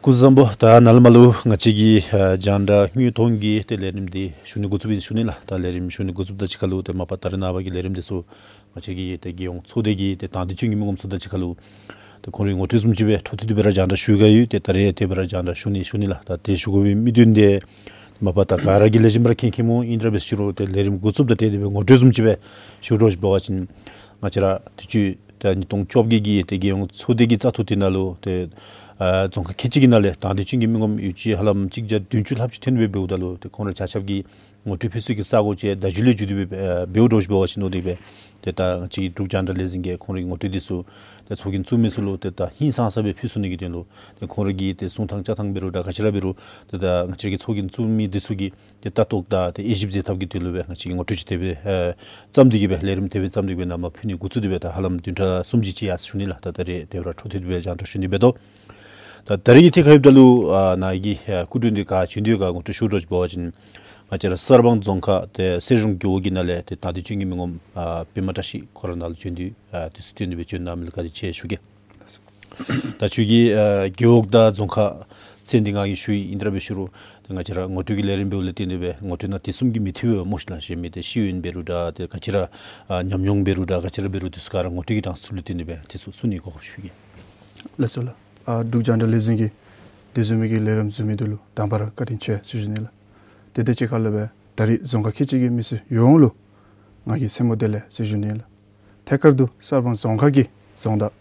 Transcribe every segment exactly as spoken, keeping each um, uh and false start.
སྐུ་གཟུགས་བཟང་པོ། ད་ནཱ་ལས་མར་ལུ་ང་བཅས་ཀྱི་ཨ་རྒྱང་བསྒྲགས་དངོས་མཐོང་གི་ཏེ་ལས་རིམ་འདི་ཞུ་ནི་འགོ་བཙུགསཔ་ཨིན་ཞུ་ནི་ལགས། ད་ལས་རིམ་ཞུ་ནི་འགོ་བཙུགསཔ་ད་གཅིག་ཁར་ལུ་ཏེ་མ་པ་ད་རེས་ནངས་པ་གི་ལས་རིམ་འདི་ཚུ་ང་བཅས་ཀྱི་ཏེ་རྒྱལ་ཡོངས་ཚོགས་སྡེ་གི་ཏེ་དང་འདོད་ཅན་གྱི་མི་ངོམ་ཚུ་དང་གཅིག་ཁར་ལུ་ཏེ་ཁོང་རའི་ངོ་སྤྲོད་བཟུམ་ཅིག་སྦེ་འཕྲོ་མཐུད་དེ་སྦེ་ར་རྒྱང་བསྒྲགས་ཞུ་གེ་ཡོད། ཏེ་ད་རེས་དེ་སྦེ་ར་རྒྱང་བསྒྲགས་ཞུ་ནི་ཞུ་ནི་ལགས། ད་དེ་ཞུ་དགོ་པའི་དམིགས་དོན་འདི་མ་པ་ད་ག་ར་གིས་ལེགས་ཤོམ་སྦེ་ར་མཁྱེན་མཁྱེནམ་ཨིན་འདྲ་སྦེ་ཞུ་རུང་ཏེ་ལས་རིམ་འགོ་བཙུགསཔ་དང་འབྲེལ་ཏེ་སྦེ་ངོ་སྤྲོད་བཟུམ་ཅིག་སྦེ་ཞུ་དགོཔ་འབད་བ་ཅིན་ང་བཅས་ར་དུས་ཅི་ད་ཉིས་སྟོང་བཅོ་བརྒྱད་ཀྱི་ཏེ་རྒྱལ་ཡོངས་ཚོགས་སྡེ་གི་བཙག་འཐུ་དེ་ནང་ལུ་ཏེ་ཨ་རྫོང་ཁག་ཁལ་གཅིག་གི་ནང་ལས་དང་འདོད་ཅན་གྱི་མི་ངོམ་ཡོད་ཅི་ཧ་ལམ་གཅིག་བརྒྱ་བདུན་ཅུ་ལྷགཔ་ཅིག་ཐོན་སྦེ་འབདཝ་ད་ལུ་ཏེ་ཁོང་ར་ཆ་ཁྱབ་ཀྱིས་ངོ་སྤྲོད་ཕུལ་ས་གི་ས་གོ་ཅིག་བརྡ་བརྒྱུད་ལས་བརྒྱུད་དེ་སྦེ་ཨ་འབདཝ་འདྲཝ་ཅིག་འབད་བ་ཅིན་ཨིན་ཏེ་སྦེ་ཏེ་ད་ང་བཅས་ཀྱི་འབྲུག་རྒྱང་བསྒྲགས་ལས་འཛིན་གྱིས་ཁོང་རའི་ངོ་སྤྲོད་འདི་ཚུ་ཏེ་ཚོགས་རྒྱན་བཙུགས་མི་ཚུ་ལུ་ཏེ་ད་ཧིང་སངས་ས་སྦེ་ཕུལ་ཚུགས་ནི་གི་དོན་ལུ་ཏེ་ཁོང་ར་གི་ཏེ་གསུང་ཐངས་བཅའ་ཐངས་འབད་རུང་ད་ག་ཅི་ར་འབད་རུང་ཏེ་ད་ང་བཅས་ཀྱི་ཚོགས་རྒྱན་བཙུགས་མི་འདི་ཚུ་གིས་ཏེ་ལྟ་རྟོག་དང་ཏེ་དབྱེ་ཞིབ་མཛད་ཐབས་ཀྱི་དོན་ལུ་སྦེ་ང་བཅས་ཀྱིས་ངོ་སྤྲོད་ཅིག་དེ་སྦེ་ཨ་བརྩམས་ཏེ་གི་སྦེ་ལས་རིམ་དེ་སྦེ་བརྩམས་ཏེ་གི་སྦེ་ནཱ་མར་ཕུལ་ནི་འགོ་བཙུགས་ཏེ་སྦེ་ད་ཧ་ལམ་བདུན་ཕྲག་གསུམ་ཅིག་ཅིག་ཡར་སོང་ནི་ལགས། ད་ད་རེས་དེ་སྦེ་ར་འཕྲོ་མཐུད་དེ་སྦེ་རྒྱང་བསྒྲགས་ཞུ་ནི་འབད་དོ། ད་ད་རེས་ཀྱི་ཐད་ཁར་ལྷོདཔ་ད་ལུ་ཨ་ནཱ་གི་ཨ་སྐུ་མགྲོན་འདི་ག་བྱོན་དོ་ཡོད་ག་ངོ་སྤྲོད་ཞུ་དགོཔ་འབད་བ་ཅིན་ང་བཅས་ར་གསར་སྤང་རྫོང་ཁག་ཏེ་གསེར་གཞོང་རྒེད་འོག་གི་ནང་ལས་ཏེ་དང་འདོད་ཅན་གྱི་མི་ངོམ་ཨ་པདྨ་བཀྲ་ཤིས་ཁོ་ར་ནཱ་ལུ་བྱོན་ཏེ་ཨ་དུས་ཚོད་བཏོན་ཏེ་སྦེ་བྱོན་གནང་མི་ལུ་བཀའ་དྲིན་ཆེ་ཞུ་གེ། ད་ཁྱོད་ཀྱིས་ཨ་རྒེད་འོག་དང་རྫོང་ཁག་མཚན་འདི་ང་གིས་ཞུ་ཡི་ཨིན་དྲགས་སྦེ་ཞུ་རུང་ཏེ་ང་བཅས་ར་ངོ་སྤྲོད་ཀྱི་ལས་རིམ་འབདཝ་ལས་བརྟེན་ཏེ་སྦེ་ངོ་སྤྲོད་ནང་དེ་བཟུམ་གྱི་མི་འཐུས་སྦེ་སྨོ་ཤིག་ལགས། གཞན་མི་ཏེ་ཤེས་ཡོན་འབད་རུང་ད་ཏེ་ག་ཅི་ར་ཨ་ཉམས་མྱོང་འབད་རུང་ད་ག་ཅི་ར་འབད་རུང་དེ་ཚུ་ག་ར་ངོ་སྤྲོད་ཀྱི་གྲངས་སུ་ལུ་བརྟེན་ཏེ་སྦེ་དེ་ཚུ་གསུང་ནི་གོ་སྐབས་ཅིག་ཕུལ་གེ། ལགས་སོ་ལགས། ཨ་འབྲུག་རྒྱང་བསྒྲགས་ལས་འཛིན་གྱི་དེ་བཟུམ་མའི་གི་ལས་རིམ་བཟོ་མི་འདི་ལུ་དང་པ་ར་བཀའ་དྲིན་ཆེ་ཟེར་ཞུ་ནི་ལགས། དེ་དང་གཅིག་ཁར་ལུ་སྦེ་ད་རེས་རྫོང་ཁག་ཁལ་གཅིག་གི་མི་སེར་ཡོངས་ལུ་ང་གིས་སེམས་པ་བདེ་ལེགས་ཟེར་ཞུ་ནི་ལགས། ཐད་ཀར་དུ་གསར་སྤང་རྫོང་ཁག་གི་རྫོང་བདག་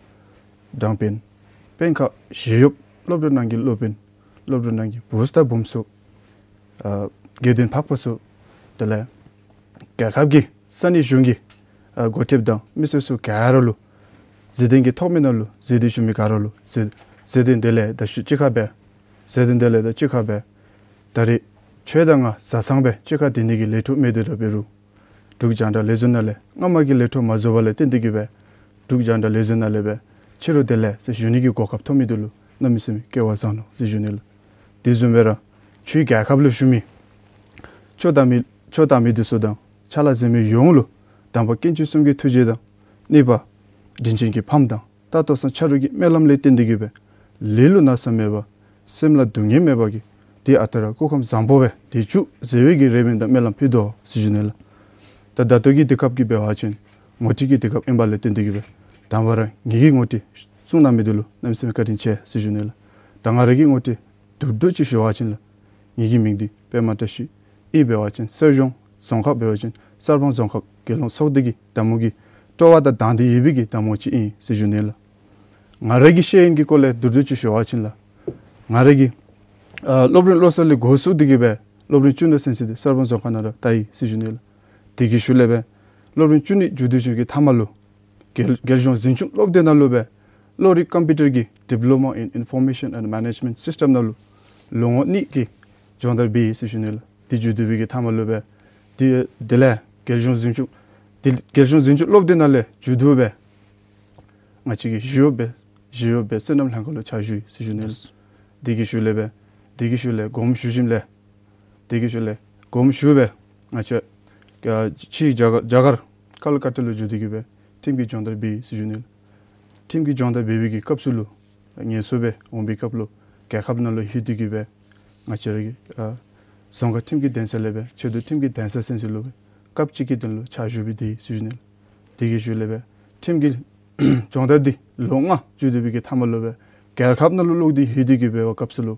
དྲང་དཔོན་དཔོན་ཁག་ཞི་གཡོགཔ་སློབ་གྲྭ་ནང་གི་སློབ་དཔོན་སློབ་གྲྭ་ནང་གི་བུཚ་དང་བུམོ་ཚུ་ཨ་དགེ་འདུན་འཕགས་པ་ཚུ་དེ་ལས་རྒྱལ་ཁབ་ཀྱི་ས་གནས་གཞུང་གི་ཨ་འགོ་ཁྲིདཔ་དང་མི་སེར་ཚུ་ག་ར་ལུ་མཛད་དོན་གྱི་ཐོག་མའི་ནང་ལུ་མཛད་དེ་བཞུགས་མི་ག་ར་ལུ་མཛད་མཛད་དོན་བདེ་ལེགས་དང་ཞུ་གཅིག་ཁར་སྦེ་མཛད་དོན་བདེ་ལེགས་དང་གཅིག་ཁར་སྦེ་ད་རེས་ཁྱོད་དང་ང་བཟའ་ཚང་སྦེ་གཅིག་ཁར་སྡོད་ནི་གི་ལས་འཕྲོ་མེད་དེ་ར་འབད་རུང་འབྲུག་རྒྱང་བསྒྲགས་ལས་འཛིན་ནང་ལས་སྔ་མ་གི་ལས་འཕྲོ་མ་རྫོགས་པ་ལས་བརྟེན་ཏེ་གི་སྦེ་འབྲུག་རྒྱང་བསྒྲགས་ལས་འཛིན་ནང་ལས་སྦེ་ཕྱི་རུ་བདེ་ལེགས་ཟེར་ཞུ་ནི་གི་གོ་སྐབས་ཐོབ་མི་འདི་ལུ་གནམ་མེད་ས་མེད་སྐལ་བ་བཟང་ནུག་ཟེར་ཞུ་ནི་ལགས། དེ་བཟུམ་སྦེ་ར་ཁྱོད་རྒྱལ་ཁབ་ལུ་བཞུགས་མི་ཁྱོད་དང་མི་ཁྱོད་དང་མི་འདི་ཚུ་དང་ཕྱག་ལཱ་མཛད་མི་ཡོངས་ལུ་དང་པ་དཀོན་མཆོག་གསུམ་གྱི་ཐུགས་རྗེ་དང་གཉིས་པ་དྲིན་ཅན་གྱི་ཕམ་དང་ད་ལྟོ་ཚང་ཆ་རོགས་ཀྱི་སྨོན་ལམ་ལས་བརྟེན་ཏེ་གི་སྦེ་ལུས་ལུ་ན་ཚ་མེད་པར་སེམས་ལུ་སྡུག་བསྔལ་མེད་པར་གྱི་དེ་ཨ་རྟག་ར་སྐུ་ཁམས་བཟང་པོ་སྦེ་སྡོད་བཅུག་ཟེར་བའི་གི་རེ་སྨོན་དང་སྨོན་ལམ་ཕུལ་དོ་ཟེར་ཞུ་ནི་ལགས། ད་ད་ལྟོ་གི་དུས་སྐབས་ཀྱི་འབད་བ་ཅིན་ངོ་སྤྲོད་ཀྱི་དུས་སྐབས་ཨིན་པ་ལས་བརྟེན་ཏེ་གི་སྦེ་དང་པ་ར་ངེ་གི་ངོ་སྤྲོད་གསུང་གནང་མི་འདི་ལུ་གནམ་མེད་ས་མེད་བཀའ་དྲིན་ཆེ་ཟེར་ཞུ་ནི་ལགས། ད་ང་ར་གི་ངོ་སྤྲོད་མདོར་བསྡུས་ཅིག་ཞུ་བ་ཅིན་ལགས། ངེ་གི་མིང་འདི་པདྨ་བཀྲ་ཤིས། ཨིན་པ་འབད་བ་ཅིན་གསེར་གཞོང་རྫོང་ཁག་འབད་བ་ཅིན་གསར་སྤང་རྫོང་ཁག་རྒྱལ་ཡོངས་ཚོགས་སྡེ་གི་བདག་མོ་གི་སྤྲོ་བ་དང་དང་འདོད་ཡོད་པའི་གི་བདག་མོ་ཅིག་ཨིན་ཟེར་ཞུ་ནི་ལགས། ང་ར་གི་ཤེས་ཡོན་གྱི་སྐོར་ལས་མདོར་བསྡུས་ཅིག་ཞུ་བ་ཅིན་ལགས། ང་ར་གིས་ཨ་སློབ་རིམ་བློ་གསར་ལས་འགོ་བཙུགས་ཏེ་གི་སྦེ་སློབ་རིམ་བཅུ་གཉིས་ཚུན་ཚོད་འདི་གསར་སྤང་རྫོང་ཁག་ནང་ར་བལྟ་ཡི་ཟེར་ཞུ་ནི་ལགས། དེ་གི་ཤུལ་ལས་སྦེ་སློབ་རིམ་བཅུ་གཉིས་མཇུག་བསྡུ་ཞིནམ་གི་མཐའ་མ་ལུ་རྒྱལ་རྒྱལ་གཞུང་འཛིན་སྐྱོང་སློབ་སྡེ་ནང་ལུ་སྦེ་གློག་རིག་ཀམ་པིའུ་ཊར་གྱི་Diploma in Information and Management System ནང་ལུ་ལོ་ངོ་གཉིས་ཀྱི་སྦྱོང་བརྡར་འབད་ཡི་ཟེར་ཞུ་ནི་ལགས། དེ་མཇུག་བསྡུ་བའི་གི་མཐའ་མ་ལུ་སྦེ་དེ་དེ་ལས་རྒྱལ་གཞུང་འཛིན་སྐྱོང་དེ་རྒྱལ་གཞུང་འཛིན་སྐྱོང་སློབ་སྡེ་ནང་ལས་མཇུག་བསྡུ་སྦེ་ང་བཅས་ཀྱི་ཞི་གཡོགཔ་སྦེ་ཞི་གཡོགཔ་སྦེ་སོ་ནམ་ལྷན་ཁག་ལུ་ཕྱག་ཞུ་ཡི་ཟེར་ཞུ་ནི་ལགས། དེ་གི་ཤུལ་ལས་སྦེ་དེ་གི་ཤུལ་ལས་དགོངསམ་ཞུ་ཞིནམ་ལས་དེ་གི་ཤུལ་ལས་དགོངསམ་ཞུ་སྦེ་ང་བཅས་ཨ་ཕྱི་རྒྱ་གར་རྒྱ་གར་ཀལ་ཀ་ཏ་ལུ་འགྱོ་སྟེ་གི་སྦེ་ཁྲིམས་ཀྱི་སྦྱོང་བརྡར་འབད་ཡི་ཟེར་ཞུ་ནི་ལགས། ཁྲིམས་ཀྱི་སྦྱོང་བརྡར་འབད་བའི་གི་སྐབས་སུ་ལུ་ངལ་གསོ་སྦེ་འོང་བའི་སྐབས་ལུ་རྒྱལ་ཁབ་ནང་ལུ་ལྷོད་དེ་གི་སྦེ་ང་བཅས་ར་གི་ཨ་རྫོང་ཁག་ཁྲིམས་ཀྱི་གདན་ས་ལས་སྦེ་ཆེ་བསྡུ་ཁྲིམས་ཀྱི་གདན་ས་ཚུན་ཚོད་ལུ་སྦེ་སྐབས་གཅིག་གི་དོན་ལུ་ཕྱག་ཞུ་སྦེ་སྡོད་ཡི་ཟེར་ཞུ་ནི་ལགས། དེ་གི་ཤུལ་ལས་སྦེ་ཁྲིམས་ཀྱི་སྦྱོང་བརྡར་འདི་ལོ་ལྔ་མཇུག་བསྡུ་བའི་གི་མཐའ་མ་ལུ་སྦེ་རྒྱལ་ཁབ་ནང་ལུ་ལོག་སྟེ་ལྷོད་དེ་གི་འབད་བའི་སྐབས་སུ་ལུ་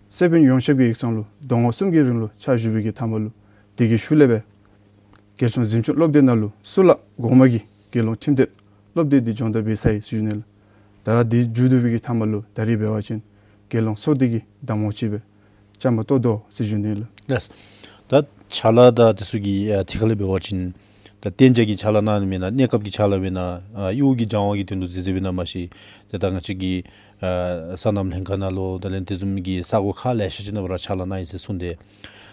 སེ་བན་ཡོངས་ཁྱབ་ཀྱི་ཡིག་ཚང་ལུ་ཟླ་ངོ་གསུམ་གྱི་རིང་ལུ་ཕྱག་ཞུ་བའི་གི་མཐའ་མ་ལུ་དེ་གི་ཤུལ་ལས་སྦེ་རྒྱལ་གཞུང་འཛིན་སྐྱོང་སློབ་སྡེ་ནང་ལུ་གཙུག་ལག་འགོ་མ་གི་རྒྱལ་ཡོངས་ཁྲིམས་དོན་སློབ་དེབ་འདི་སྦྱོང་བརྡར་འབད་ཚར་ཡི་ཟེར་ཞུ་ནི་ལགས། ད་འདི་མཇུག་བསྡུ་བའི་གི་མཐའ་མ་ལུ་ད་རེས་འབད་བ་ཅིན་རྒྱལ་ཡོངས་ཚོགས་སྡེ་གི་བདག་མོ་ཅིག་སྦེ་བཅའ་མར་གཏོགས་དོ་ཟེར་ཞུ་ནི་ལགས། ལགས། ད་ཕྱག་ལཱ་དང་དེ་ཚུ་གི་ཨ་ཐད་ཁར་ལས་འབད་བ་ཅིན་ད་གཏན་འཇགས་ཀྱི་ཕྱག་ལཱ་གནང་ནི་མེན་ན་གནས་སྐབས་ཀྱི་ཕྱག་ལཱ་མེན་ན་ཨ་གཡོག་གི་སྦྱང་བ་གི་དོན་ལུ་མཛད་མཛདཔ་ཨིན་ན་མ་ཤེས། ཏེ་ད་ང་བཅས་ཀྱི་ཨ་སོ་ནམ་ལྷན་ཁག་ནང་ལུ་དེ་ལས་དེ་བཟུམ་གྱི་ས་གོ་ཁག་ལེ་ཤ་ཅིག་ནང་ར་ཕྱག་ལཱ་གནང་ཡི་ཟེར་གསུངས་ཏེ།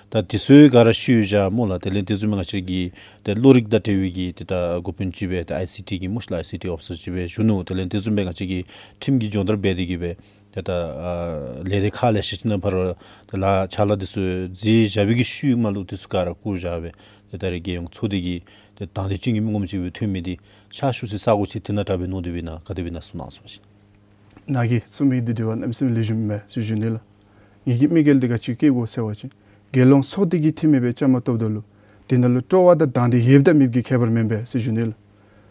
ད་དེ་ཚུ་ག་ར་ཤེས་ཡོད་ཟེར་སྨོ་ལགས། དེ་ལས་དེ་བཟུམ་ང་བཅས་ཀྱི་ཏེ་གློག་རིག་དང་འབྲེལ་བའི་གི་ཏེ་ད་འགོ་དཔོན་ཅིག་སྦེ་ཏེ་ཨའི་སི་ཊི་གི་སྨོ་ཤིག་ལགས། ཨའི་སི་ཊི་ཨོ་ཕི་སར་ཅིག་སྦེ་བཞུགས་ནུག། དེ་ལས་དེ་བཟུམ་སྦེ་ང་བཅས་ཀྱི་ཁྲིམས་ཀྱི་སྦྱོང་བརྡར་འབད་དེ་གི་སྦེ་ཏེ་ད་ཨ་ལས་སྡེ་ཁག་ལེ་ཤ་ཅིག་ནང་ཕར་ཏེ་ལཱ་ཕྱག་ལཱ་དེ་ཚུ་མཛད་བཞག་པའི་གི་ཤུལ་མ་ལུ་དེ་ཚུ་ག་ར་བཀོ་བཞག་སྦེ་ཏེ་ད་རེས་རྒྱལ་ཡོངས་ཚོགས་སྡེ་གི་ཏེ་དང་འདོད་ཅན་གྱི་མི་ངོམ་ཅིག་སྦེ་ཐོན་མི་འདི་ཕྱག་ཞུ་སའི་ས་གོ་ཅིག་དེ་ནང་དྲག་པས་མནོ་དོ་བས་ན་ག་དེ་སྦེ་ཨིན་ན་གསུང་གནང་སོང་ཞིག། ནཱ་གིས་གསུངས་མི་འདི་དྲི་བ་གནམ་མེད་ས་མེད་ལེགས་ཤོམ་མས་ཟེར་ཞུ་ནི་ལགས། ངེ་གི་དམིགས་ཡུལ་འདི་ག་ཅི་བསྐྱེད་དགོ་ཟེར་བ་ཅིན་དགེ་སློང་ཚོགས་སྡེ་གི་ཁྲིམས་མེད་པའི་བཅའ་མར་གཏོགསཔ་ད་ལུ་དེ་ནང་ལུ་སྤྲོ་བ་དང་དང་འདོད་ཡོདཔ་དང་མེདཔ་གི་ཁྱད་པར་མེན་པས་ཟེར་ཞུ་ནི་ལགས།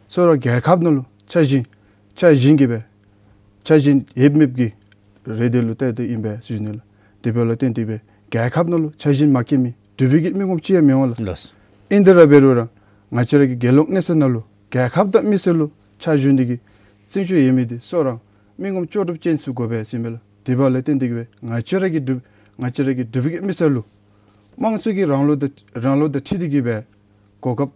སོ་ར་རྒྱལ་ཁབ་ནང་ལུ་ཆ་བཞིན་ཆ་བཞིན་གྱི་སྦེ་ཆ་བཞིན་ཡོདཔ་མེདཔ་གི་རེ་འདོད་ལུ་བལྟ་སྟེ་ཨིན་པས་ཟེར་ཞུ་ནི་ལགས། དེ་འབདཝ་ལས་བརྟེན་ཏེ་སྦེ་རྒྱལ་ཁབ་ནང་ལུ་ཆ་བཞིན་མ་བསྐྱེད་མི་འབྲུག་པའི་གི་མི་ངོམ་ཅིག་ཡང་མི་འོང་ལགས། ལགས། ཨིན་དེ་ར་འབད་རུང་ར་ང་བཅས་ར་གི་དགེ་སློང་གནས་ས་ནང་ལུ་རྒྱལ་ཁབ་དང་མི་སེར་ལུ་ཕྱག་ཞུ་ནི་གི་བརྩོན་ཤུགས་ཡོད་མི་འདི་སོ་ར་མི་ངོམ་ལྕོགས་གྲུབ་ཅན་ཚུ་དགོ་པས་ཟེར་མས་ལགས། དེ་འབདཝ་ལས་བརྟེན་ཏེ་གི་སྦེ་ང་བཅས་ར་གི་འབྲུག་ང་བཅས་ར་གི་འབྲུག་པའི་གི་མི་སེར་ལུ་དམངས་གཙོ་གི་རང་ལུགས་དང་རང་ལུགས་དང་འཁྲིལ་ཏེ་གི་སྦེ་གོ་སྐབས་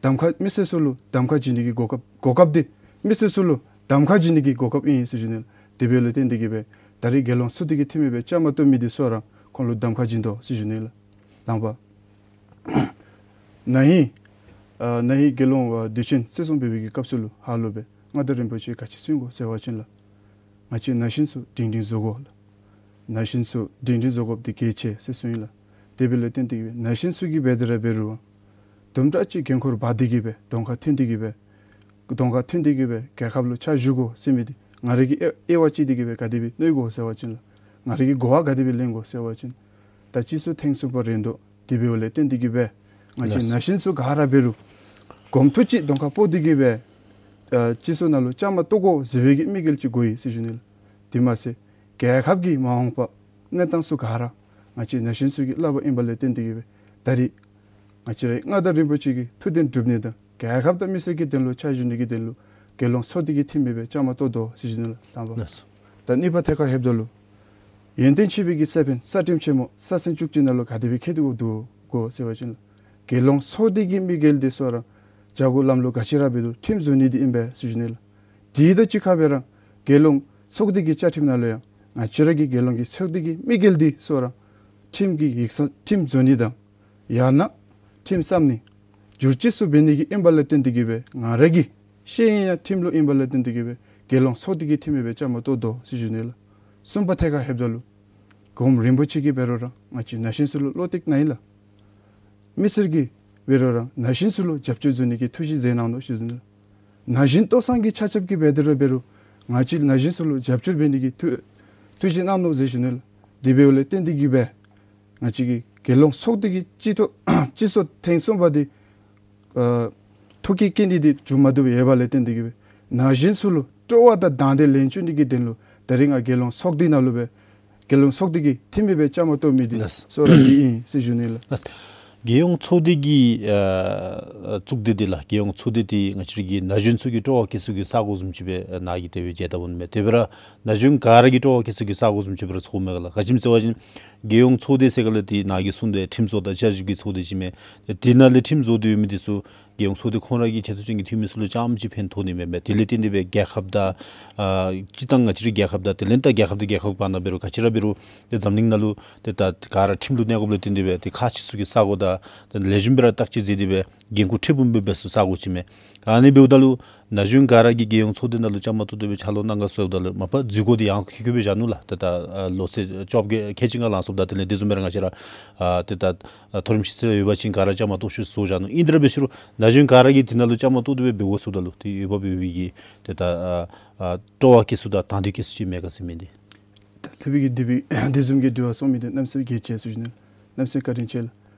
གདམ་ཁ་མི་སེར་ཚུ་ལུ་གདམ་ཁ་བྱིན་ནི་གི་གོ་སྐབས་གོ་སྐབས་འདི་མི་སེར་ཚུ་ལུ་གདམ་ཁ་བྱིན་ནི་གི་གོ་སྐབས་ཨིན་ཟེར་ཞུ་ནི་ལགས། དེ་འབདཝ་ལས་བརྟེན་ཏེ་གི་སྦེ་ད་རེས་དགེ་སློང་ཚོགས་སྡེ་གི་ཁྲིམས་མེད་པའི་བཅའ་མར་གཏོགས་མི་འདི་སོ་ར་ཁོང་ལུ་གདམ་ཁ་བྱིན་དོ་ཟེར་ཞུ་ནི་ལགས། དང་པ་ན་ཧིང་ཨ་ན་ཧིང་དགེ་སློང་ཨ་དུས་ཆེན་གསོལ་གསུམ་འབད་བའི་གི་སྐབས་སུ་ལུ་ཧ་ལུགས་སྦེ་མངའ་བདག་རིན་པོ་ཆེ་ག་ཅི་གསུང་དགོ་ཟེར་བ་ཅིན་ལགས། ང་བཅས་ན་གཞོན་ཚུ་སྒྲིང་སྒྲིང་བཟོ་དགོ་ལགས། ན་གཞོན་ཚུ་སྒྲིང་སྒྲིང་བཟོ་དགོཔ་འདི་གལ་ཆེ་ཟེར་གསུངས་ཡི་ལགས། དེ་འབདཝ་ལས་བརྟེན་ཏེ་གི་སྦེ་ན་གཞོན་ཚུ་གིས་འབད་དེ་ར་འབད་རུང་དུམ་གྲ་ཅིག་འགན་ཁུར་འབག་སྟེ་གི་སྦེ་གདོང་ཁར་ཐོན་ཏེ་གི་སྦེ་གདོང་ཁར་ཐོན་ཏེ་གི་སྦེ་རྒྱལ་ཁབ་ལུ་ཕྱག་ཞུ་དགོ་ཟེར་མི་འདི་ང་རའི་གི་དབྱེ་དབྱེ་བ་ཕྱེ་སྟེ་གི་སྦེ་ག་དེ་སྦེ་མནོ་དགོ་ཟེར་བ་ཅིན་ལགས། ང་རའི་གི་གོ་བ་ག་དེ་སྦེ་ལེན་དགོ་ཟེར་བ་ཅིན་ད་སྤྱི་ཚོགས་ཐེངས་གསུམ་པ་རན་དོ། དེ་འབདཝ་ལས་བརྟེན་ཏེ་གི་སྦེ་ང་བཅས་ལགས། ན་གཞོན་ཚུ་ག་ར་འབད་རུང་གོམ་ཐུག་ཅིག་གདོང་ཁར་སྤོ་སྟེ་གི་སྦེ་ཨ་སྤྱི་ཚོགས་ནང་ལུ་བཅའ་མར་གཏོགས་དགོ་ཟེར་བའི་གི་དམིགས་ཡུལ་ཅིག་དགོ་ཡི་ཟེར་ཞུ་ནི་ལགས། དེ་མ་ཚད་རྒྱལ་ཁབ་ཀྱི་མ་འོངས་པ་གནས་སྟངས་ཚུ་ག་ར་ང་བཅས་ན་གཞོན་ཚུ་གི་ལག་པར་ཨིནམ་ལས་བརྟེན་ཏེ་གི་སྦེ་ད་རེས་ང་བཅས་རའི་མངའ་བདག་རིན་པོ་ཆེ་གི་ཐུགས་དོན་སྒྲུབ་ནི་དང་རྒྱལ་ཁབ་དང་མི་སེར་གྱི་དོན་ལུ་ཕྱག་ཞུ་ནི་གི་དོན་ལུ་དགེ་སློང་ཚོགས་སྡེ་གི་ཁྲིམས་མེད་པའི་བཅའ་མར་གཏོགས་དོ་ཟེར་ཞུ་ནི་ལགས། དང་པ། ལགས་སོ། ད་གཉིས་པ་ཐད་ཁར་ལྷོདཔ་ད་ལུ་ཡོན་ཏན་ཆོས་འཕེལ་གྱི་ས་བོན་ས་ཁྲིམས་ཆེན་མོ་ས་སེང་བཅུ་གཅིག་ནང་ལུ་ག་དེ་སྦེ་བཀལ་ཏེ་འདུག་གོ་ཟེར་བ་ཅིན་ལགས། དགེ་སློང་ཚོགས་སྡེ་གི་དམིགས་ཡུལ་འདི་སོ་ར་བྱ་སྒོ་ལམ་ལུགས་ག་ཅི་ར་འབད་རུང་ཁྲིམས་བཟོ་ནི་འདི་ཨིན་པས་ཟེར་ཞུ་ནི་ལགས། དེ་དང་གཅིག་ཁར་སྦེ་ར་དགེ་སློང་ཚོགས་སྡེ་གི་བཅའ་ཁྲིམས་ནང་ལུ་ཡང་ང་བཅས་ར་གི་དགེ་སློང་གི་ཚོགས་སྡེ་གི་དམིགས་ཡུལ་འདི་སོ་ར་ཁྲིམས་ཀྱི་ཡིག་ཚང་ཁྲིམས་བཟོ་ནི་དང་ཡང་ན་ཁྲིམས་བརྩམ་ནི་བསྒྱུར་བཅོས་ཚུ་འབད་ནི་གི་ཨིནམ་ལས་བརྟེན་ཏེ་གི་སྦེ་ང་ར་གི་ཤེས་ཡོན་ཡང་ཁྲིམས་ལུ་ཨིནམ་ལས་བརྟེན་ཏེ་གི་སྦེ་དགེ་སློང་ཚོགས་སྡེ་གི་ཁྲིམས་མེད་པའི་བཅའ་མར་གཏོགས་དོ་ཟེར་ཞུ་ནི་ལགས། གསུམ་པ་ཐད་ཁར་ལྷོདཔ་ད་ལུ་གོངམ་རིན་པོ་ཆེ་གིས་འབད་རུང་ར་ང་བཅས་ན་གཞོན་ཚུ་ལུ་བློ་གཏད་གནང་ཡི་ལགས། མི་སེར་གྱིས་འབད་རུང་ར་ན་གཞོན་ཚུ་ལུ་རྒྱབ་སྐྱོར་བཟོ་ནི་གི་ཐུགས་བཞེད་མཛད་གནང་དོ་ཟེར་ཞུ་ནི་ལགས། ན་གཞོན་ལྟོ་ཚང་གི་ཆ་ཁྱབ་ཀྱིས་འབད་དེ་ར་འབད་རུང་ང་བཅས་ན་གཞོན་ཚུ་ལུ་རྒྱབ་སྐྱོར་འབད་ནི་གི་ཐུགས་ཐུགས་བཞེད་གནང་དོ་ཟེར་ཞུ་ནི་ལགས། དེ་འབདཝ་ལས་བརྟེན་ཏེ་གི་སྦེ་ང་བཅས་ཀྱི་དགེ་སློང་ཚོགས་སྡེ་གི་སྤྱི་ཚོགས་སྤྱི་ཚོགས་ཐེངས་གསུམ་པ་འདི་ཨ་ཐོ་བཀོད་བཀོད་ནི་འདི་མཇུག་མ་བསྡུ་བར་ཡོདཔ་ལས་བརྟེན་ཏེ་གི་སྦེ་ན་གཞོན་ཚུ་ལུ་སྤྲོ་བ་དང་དང་འདོད་ལེན་བཅུག་ནི་གི་དོན་ལུ་ད་རེས་ང་དགེ་སློང་ཚོགས་སྡེ་ནང་ལུ་སྦེ་དགེ་སློང་ཚོགས་སྡེ་གི་ཁྲིམས་མེད་པའི་བཅའ་མར་གཏོགས་མི་འདི་ལགས། སོ་ར་འདི་ཨིན་ཟེར་ཞུ་ནི་ལགས། ལགས། རྒྱལ་ཡོངས་ཚོགས་སྡེ་གི་ཨ་ཚོགས་སྡེ་འདི་ལགས། རྒྱལ་ཡོངས་ཚོགས་སྡེ་འདི་ང་བཅས་ར་གི་ན་གཞོན་ཚུ་གི་སྤྲོ་བ་བསྐྱེད་ས་གི་ས་སྒོ་བཟུམ་ཅིག་སྦེ་ནཱ་གིས་དེ་སྦེ་མཇལ་བཏུབ་འོང་མས། དེ་འབད་ར་ན་གཞོན་ག་ར་གི་སྤྲོ་བ་བསྐྱེད་ས་གི་ས་སྒོ་བཟུམ་ཅིག་སྦེ་ར་ཚོརཝ་མས་ག་ལགས། ག་ཅི་སྨོ་ཟེར་བ་ཅིན་རྒྱལ་ཡོངས་ཚོགས་སྡེ་ཟེར་ག་ལགས་འདི་ནཱ་གིས་གསུངས་དོ་བཟུམ་ཁྲིམས་བཟོ་དང་བཅའ་ཞིབ་ཀྱི་ཚོགས་སྡེ་ཅིག་མས། དེ་ནང་ལས་ཁྲིམས་བཟོ་སྟེ་ཡོད་མི་འདི་ཚུ་རྒྱལ་ཡོངས་ཚོགས་སྡེ་ཁོང་ར་གི་ཁྱད་ཚུལ་ཅན་གྱི་འཐུས་མི་ཚུ་ལུ་རྐྱངམ་ཅིག་ཕན་ཐོགས་ནི་མེན་མས། དེ་ལས་བརྟེན་ཏེ་སྦེ་རྒྱལ་ཁབ་དང་ཨ་སྤྱིར་བཏང་ང་བཅས་རའི་རྒྱལ་ཁབ་དང་དེ་ལས་ད་རྒྱལ་ཁབ་དང་རྒྱལ་ཁབ་བར་ན་འབད་རུང་ག་ཅི་ར་འབད་རུང་ཏེ་འཛམ་གླིང་ནང་ལུ་ཏེ་ད་ག་ར་ཁྲིམས་ལུགས་གནས་དགོཔ་ལས་བརྟེན་ཏེ་སྦེ་ཏེ་ཁག་ཆེ་ས་གི་ས་སྒོ་དང་ཏེ་ལེགས་ཤོམ་སྦེ་ར་བརྟག་དཔྱད་མཛད་དེ་སྦེ་འགན་ཁུར་ཁྲི་འབུམ་སྦེ་འབག་ས་གི་ས་སྒོ་ཅིག་མས། ཨ་ནི་འབདཝ་ད་ལུ་ན་གཞོན་ག་ར་གིས་རྒྱལ་ཡོངས་ཚོགས་སྡེ་ནང་ལུ་བཅའ་མར་གཏོགས་ཏེ་སྦེ་ཕྱག་ལཱ་གནང་ག་སོངམ་ད་ལུ་མ་པ་འཛུལ་སྒོ་འདི་ཡང་ཁོ་ཁོ་སྦེ་བཞག་ནུག་ལགས། ཏེ་ད་ཨ་ལོ་ཚད་བཅོ་བརྒྱད་ཁལ་གཅིག་ལྔ་ལང་སོངམ་ད་དེ་ལས་དེ་བཟུམ་སྦེ་ར་ང་བཅས་ར་ཨ་ཏེ་ད་ཨ་མཐོ་རིམ་ཤེས་ཚད་ཡོད་པ་ཅིན་ག་ར་བཅའ་མར་གཏོགས་ཤིག་ཟེར་བཞག་ནུག། ཨིན་དེ་ར་འབད་ཞུ་རུང་ན་གཞོན་ག་ར་གིས་དེ་ནང་ལུ་བཅའ་མར་གཏོགས་ཏེ་སྦེ་འབད་དགོ་ཟེརཝ་ད་ལུ་ཏེ་འོས་འབབ་ཡོད་པའི་གི་ཏེ་ད་ཨ་ཨ་སྤྲོ་བ་བསྐྱེད་ས་དང་དང་འདོད་བསྐྱེད་ས་ཅིག་མས་ག་ཟེར་མི་འདི། ད་ལེགས་པའི་གི་དེ་སྦེ་དེ་བཟུམ་གྱི་དྲི་བ་གསུངས་མི་འདི་གནམ་མེད་ས་མེད་གལ་ཆེ་ཟེར་ཞུ་ནི། གནམ་མེད་ས་མེད་བཀའ་དྲིན་ཆེ་ལགས།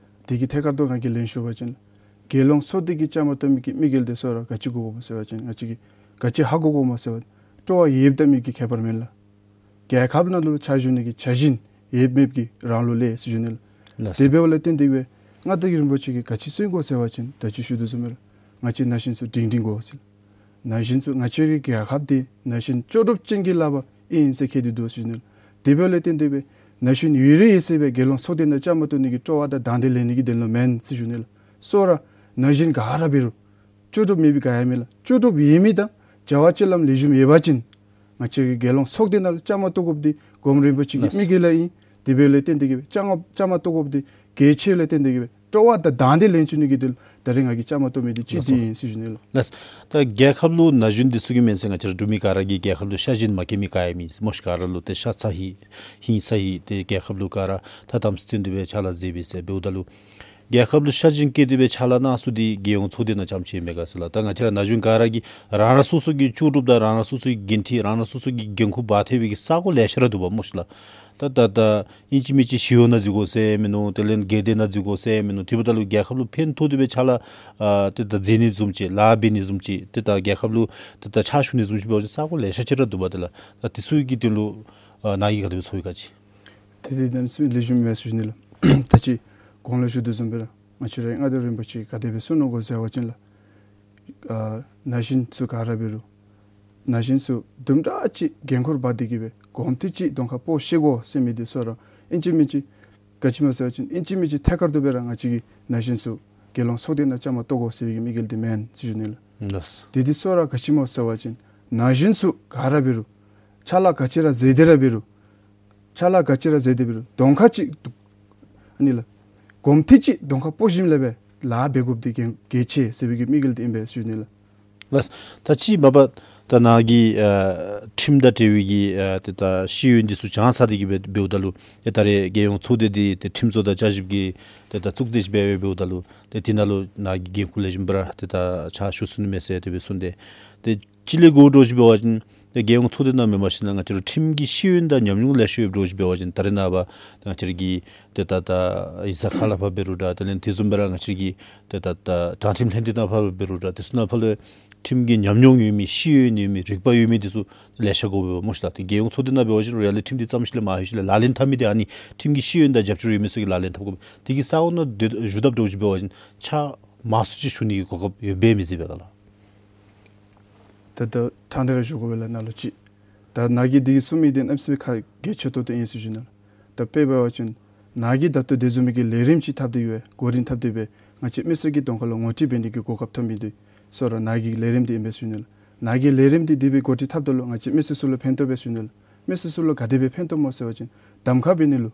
དེ་གི་ཐད་ཁར་ལུ་ང་གིས་ལན་ཞུ་བ་ཅིན་དགེ་སློང་ཚོགས་སྡེ་གི་བཅའ་མར་གཏོགས་མི་གི་དམིགས་ཡུལ་འདི་སོ་ར་ག་ཅི་དགོ་དགོཔ་སྨོ་ཟེར་བ་ཅིན་ང་བཅས་ཀྱིས་ག་ཅི་ཧ་གོ་དགོཔ་སྨོ་ཟེར་བ་ཅིན་སྤྲོ་བ་ཡོདཔ་དང་མེདཔ་ཀྱི་ཁྱད་པར་མེན་ལགས། རྒྱལ་ཁབ་ནང་ལུ་ཕྱག་ཞུ་ནི་གི་ཆ་བཞིན་ཡོདཔ་མེདཔ་ཀྱི་རང་ལུགས་ལས་ཟེར་ཞུ་ནི་ལགས། ལགས། དེ་འབདཝ་ལས་བརྟེན་ཏེ་སྦེ་མངའ་བདག་རིན་པོ་ཆེ་གིས་ག་ཅི་གསུང་དགོ་ཟེར་བ་ཅིན་ད་ཅི་ཞུ་དོ་བཟུམ་སྦེ་ར་ང་བཅས་ན་གཞོན་ཚུ་སྒྲིང་སྒྲིང་དགོ་ཟེར། ན་གཞོན་ཚུ་ང་བཅས་རའི་རྒྱལ་ཁབ་འདི་ན་གཞོན་ལྕོགས་གྲུབ་ཅན་གྱི་ལག་པར་ཨིན་ཟེར་བཀལ་ཏེ་འདུག་ཟེར་ཞུ་ནི་ལགས། དེ་འབདཝ་ལས་བརྟེན་ཏེ་སྦེ་ན་གཞོན་ཡོད་རིང་ཡོད་སུ་སྦེ་དགེ་སློང་ཚོགས་སྡེ་ནང་བཅའ་མར་གཏོགས་ནི་གི་སྤྲོ་བ་དང་དང་འདོད་ལེན་ནི་གི་དོན་ལུ་མེན་ཟེར་ཞུ་ནི་ལགས། སོ་ར་ན་གཞོན་ག་ར་འབད་རུང་ལྕོགས་གྲུབ་མེད་པའི་ག་ཡང་མེད་ལགས། ལྕོགས་གྲུབ་ཡོད་མི་དང་བྱ་བ་སྤྱོད་ལམ་ལེགས་ཤོམ་ཡོད་པ་ཅིན་ང་བཅས་ཀྱི་དགེ་སློང་ཚོགས་སྡེ་ནང་ལུ་བཅའ་མར་གཏོགས་དགོཔ་འདི་གོངམ་རིན་པོ་ཆེ་གི་ལགས། དམིགས་ཡུལ་ལགས་ཨིན། དེ་འབདཝ་ལས་བརྟེན་ཏེ་གི་སྦེ་བཅའ་མར་བཅའ་མར་གཏོགས་དགོཔ་འདི་གལ་ཆེཝ་ལས་བརྟེན་ཏེ་གི་སྦེ་སྤྲོ་བ་དང་དང་འདོད་ལེན་བཅུག་ནི་གི་དོན་ལུ་ད་རེས་ང་གིས་བཅའ་མར་གཏོགས་མི་འདི་ཅིག་ལགས་སོ། འདི་ཨིན་ཟེར་ཞུ་ནི་ལགས། ལགས། ད་རྒྱལ་ཁབ་ལུ་ན་གཞོན་འདི་ཚུ་གིས་མེན་ཟེར་ང་བཅས་ར་འབྲུག་མི་ག་ར་གིས་རྒྱལ་ཁབ་ལུ་ཤ་ཞེན་མ་བསྐྱེད་མི་ག་ཡང་མེད། མོ་ཤིག་ག་ར་ལུ་ཏེ་ཤ་ཚ་ཡི་ཧིང་ཚ་ཡི། ཏེ་རྒྱལ་ཁབ་ལུ་ག་ར་ཐ་དམ་ཚིག་དོན་དུ་སྦེ་ཕྱག་ལཱ་མཛད་པས་ཟེར། འབདཝ་ད་ལུ་ རྒྱལ་ཁབ་ལུ་ཤ་ཞེན་བསྐྱེད་དེ་སྦེ་ཕྱག་ལཱ་གནང་ས་འདི་རྒྱལ་ཡོངས་ཚོགས་སྡེ་ནང་རྐྱངམ་ཅིག་མེན་ག་ཟེར་ལགས། ད་ང་བཅས་ར་ན་གཞོན་ག་ར་གིས་རང་རང་སོ་སོ་གི་ལྕོགས་གྲུབ་དང་རང་རང་སོ་སོ་གི་འགན་འཁྲི་རང་རང་སོ་སོ་གི་འགན་ཁུར་འབག་ཐེབས་པའི་གི་ས་གོ་ལེ་ཤ་ར་འདུག་པ་སྨོ་ཤིག་ལགས། ད་ད་ད་ཨིན་ཅི་མིན་ཅི་ཞི་གཡོག་ནང་འཛུལ་དགོ་ཟེར་མིན་ནུག། དེ་ལས་སྒེར་སྡེ་ནང་འཛུལ་དགོ་ཟེར་མིན་ནུག། དེ་འབདཝ་ད་ལུ་རྒྱལ་ཁབ་ལུ་ཕན་ཐོགས་ཏེ་སྦེ་ཕྱག་ལཱ་ཨ་ཏེ་ད་མཛད་ནི་བཟུམ་ཅིག་ལཱ་འབད་ནི་བཟུམ་ཅིག་ཏེ་ད་རྒྱལ་ཁབ་ལུ་ཏེ་ད་ཕྱག་ཞུ་ནི་བཟུམ་ཅིག་འབད་བ་ཅིན་ས་གོ་ལེ་ཤ་ཅིག་ར་འདུག་པ། དེ་ལགས་ད་དེ་ཚུ་གི་དོན་ལུ་ཨ་ནཱ་གིས་ག་དེ་སྦེ་ཚོར་ཡི་ག་ཅིག། དེ་དེ་གནམ་མེད་ས་མེད་ལེགས་ཤོམ་ཨིན་མས་ཟེར་ཞུ་ནི་ལགས། ད་ཅི་གོང་ལུ་ཞུ་དོ་བཟུམ་སྦེ་ར་ང་བཅས་ར་མངའ་བདག་རིན་པོ་ཆེ་གིས་ག་དེ་སྦེ་གསུངས་ནུག་གོ་ཟེར་བ་ཅིན་ལགས། ཨ་ན་གཞོན་ཚུ་ག་ར་འབད་རུང་ན་གཞོན་ཚུ་དུམ་གྲ་ཅིག་འགན་ཁུར་འབག་སྟེ་གི་སྦེ་གོམ་ཐེངས་ཅིག་གདོང་ཁར་སྤོ་ཤེས་དགོ་ཟེར་མི་འདི་ཚུ་ར་ཨིན་ཅི་མིན་ཅི་ག་ཅི་སྨོ་ཟེར་བ་ཅིན་ཨིན་ཅི་མིན་ཅི་ཐད་ཀར་དུ་སྦེ་ར་ང་བཅས་ཀྱི་ན་གཞོན་ཚུ་རྒྱལ་ཡོངས་ཚོགས་སྡེ་ནང་བཅའ་མར་གཏོགས་དགོ་ཟེར་བའི་གི་དམིགས་ཡུལ་འདི་མེན་ཟེར་ཞུ་ནི་ལགས། ལགས། དེ་འདི་ཚུ་ར་ག་ཅི་སྨོ་ཟེར་བ་ཅིན་ན་གཞོན་ཚུ་ག་ར་འབད་རུང་ཕྱག་ལཱ་ག་ཅི་ར་མཛད་དེ་ར་འབད་རུང་ཕྱག་ལཱ་ག་ཅི་ར་མཛད་དེ་འབད་རུང་གདོང་ཁར་ཅིག་ཨ་ནི་ལགས་གོམ་ཐེངས་ཅིག་གདོང་ཁར་སྤོ་ཞིནམ་ལས་སྦེ་ལཱ་འབད་དགོཔ་འདི་གལ་གལ་ཆེ་ཟེར་བའི་གི་དམིགས་ཡུལ་འདི་ཨིན་པས་ཟེར་ཞུ་ནི་ལགས། ལགས། ད་ཅི་མ་པ་ད་ནཱ་གིས་ཨ་ཁྲིམས་དང་འབྲེལ་བའི་གི་ཨ་ཏེ་ད་ཤེས་ཡོན་འདི་ཚུ་སྦྱང་ཚར་ཏེ་གི་སྦེ་འབདཝ་ད་ལུ་ཏེ་ད་རེས་རྒྱལ་ཡོངས་ཚོགས་སྡེ་འདི་ཏེ་ཁྲིམས་བཟོ་དང་བསྐྱར་ཞིབ་ཀྱི་ཏེ་ད་གཙུག་སྡེ་ཅིག་སྦེ་འབདཝ་ད་ལུ་ཏེ་དེ་ནང་ལུ་ནཱ་གིས་འགན་ཁུར་ལེགས་ཤོམ་སྦེ་ར་ཏེ་ད་ཕྱག་ཞུ་ཚུགས་ནི་མས་ཟེར་དེ་སྦེ་གསུངས་ཏེ། ཏེ་ཅིག་ལས་འགོ་བཙུགས་ཞིནམ་འབད་བ་ཅིན་ཏེ་རྒྱལ་ཡོངས་ཚོགས་སྡེ་ནང་མེན་པར་ཞིན་ན་ང་བཅས་ར་ཁྲིམས་ཀྱི་ཤེས་ཡོན་དང་ཉམས་མྱོང་ལེ་ཤ་ཡོདཔ་འདྲཝ་ཅིག་འབད་བ་ཅིན་ད་རེས་ནངས་པ་ཏེ་ང་བཅས་ར་གི་ཏེ་ད་ད་ཨིན་ས་ཁ་ལས་ཕར་འབད་རུང་འདྲ་དེ་ལས་དེ་བཟུམ་སྦེ་ར་ང་བཅས་ར་གི་ཏེ་ད་ད་དྲང་ཁྲིམས་ལྷན་སྡེ་ནང་ཕར་འབད་རུང་འདྲ་དེ་ཚུ་ནང་ཕར་ལུ་ཁྲིམས་ཀྱི་ཉམས་མྱོང་ཡོད་མི་ཤེས་ཡོན་ཡོད་མི་རིག་པ་ཡོད་མི་དེ་ཚུ་ལེ་ཤ་དགོ་པས་སྨོ་ཤིག་ལགས། ཏེ་རྒྱལ་ཡོངས་ཚོགས་སྡེ་ནང་འབད་བ་ཅིན་རུང་ཡར་ལས་ཁྲིམས་འདི་ཙམ་ཞིག་ལས་མང་ཤོས་ཅིག་ལས་ལག་ལེན་འཐབ་མི་འདི་ཨ་ནི་ཁྲིམས་ཀྱི་ཤེས་ཡོན་དང་རྒྱབ་སྐྱོར་ཡོད་མི་ཚུ་གིས་ལག་ལེན་འཐབ་དགོ་པས། དེ་གི་ས་གོ་ནང་སྡོད་བཞུགས་དཔ་འདྲཝ་ཅིག་འབད་བ་ཅིན་ཕྱག་མང་སུ་ཅིག་ཞུ་ནི་གི་གོ་སྐབས་ཡོདཔ་སྦེ་མི་གཟིགས་པས་ག་ལགས། ད་ད་ཕྲང་སྟེ་ར་ཞུ་དགོ་པས་ལགས་ནཱ་ལུ་ཅིག། ད་ནཱ་གིས་འདི་གི་གསུང་མི་འདི་གནམ་མེད་ས་མེད་ཁག་གལ་ཆེ་ཏོག་ཏོ་ཨིན་ཟེར་ཞུ་ནི་ལགས། ད་དཔེ་འབད་བ་ཅིན་ནཱ་གིས་ད་ལྟོ་དེ་བཟུམ་མའི་གི་ལས་རིམ་ཅིག་འཐབ་སྟེ་ཡོད་པས་འགོ་འདྲེན་འཐབ་སྟེ་སྦེ་ང་བཅས་མི་སེར་གྱི་གདོང་ཁ་ལུ་ངོ་སྤྲོད་འབད་ནི་གི་གོ་སྐབས་ཐོབ་མི་འདི་ཚུ་ར་ནཱ་གི་ལས་རིམ་འདི་ཨིན་པས་ཟེར་ཞུ་ནི་ལགས། ནཱ་གི་ལས་རིམ་འདི་དེ་སྦེ་འགོ་འདྲེན་འཐབ་ད་ལུ་ང་བཅས་མི་སེར་ཚུ་ལུ་ཕན་ཐོགས་པས་ཟེར་ཞུ་ནི་ལགས། མི་སེར་ཚུ་ལུ་ག་དེ་སྦེ་ཕན་ཐོགས་སྨོ་ཟེར་བ་ཅིན་གདམ་ཁ་འབད་ནི་ལུ་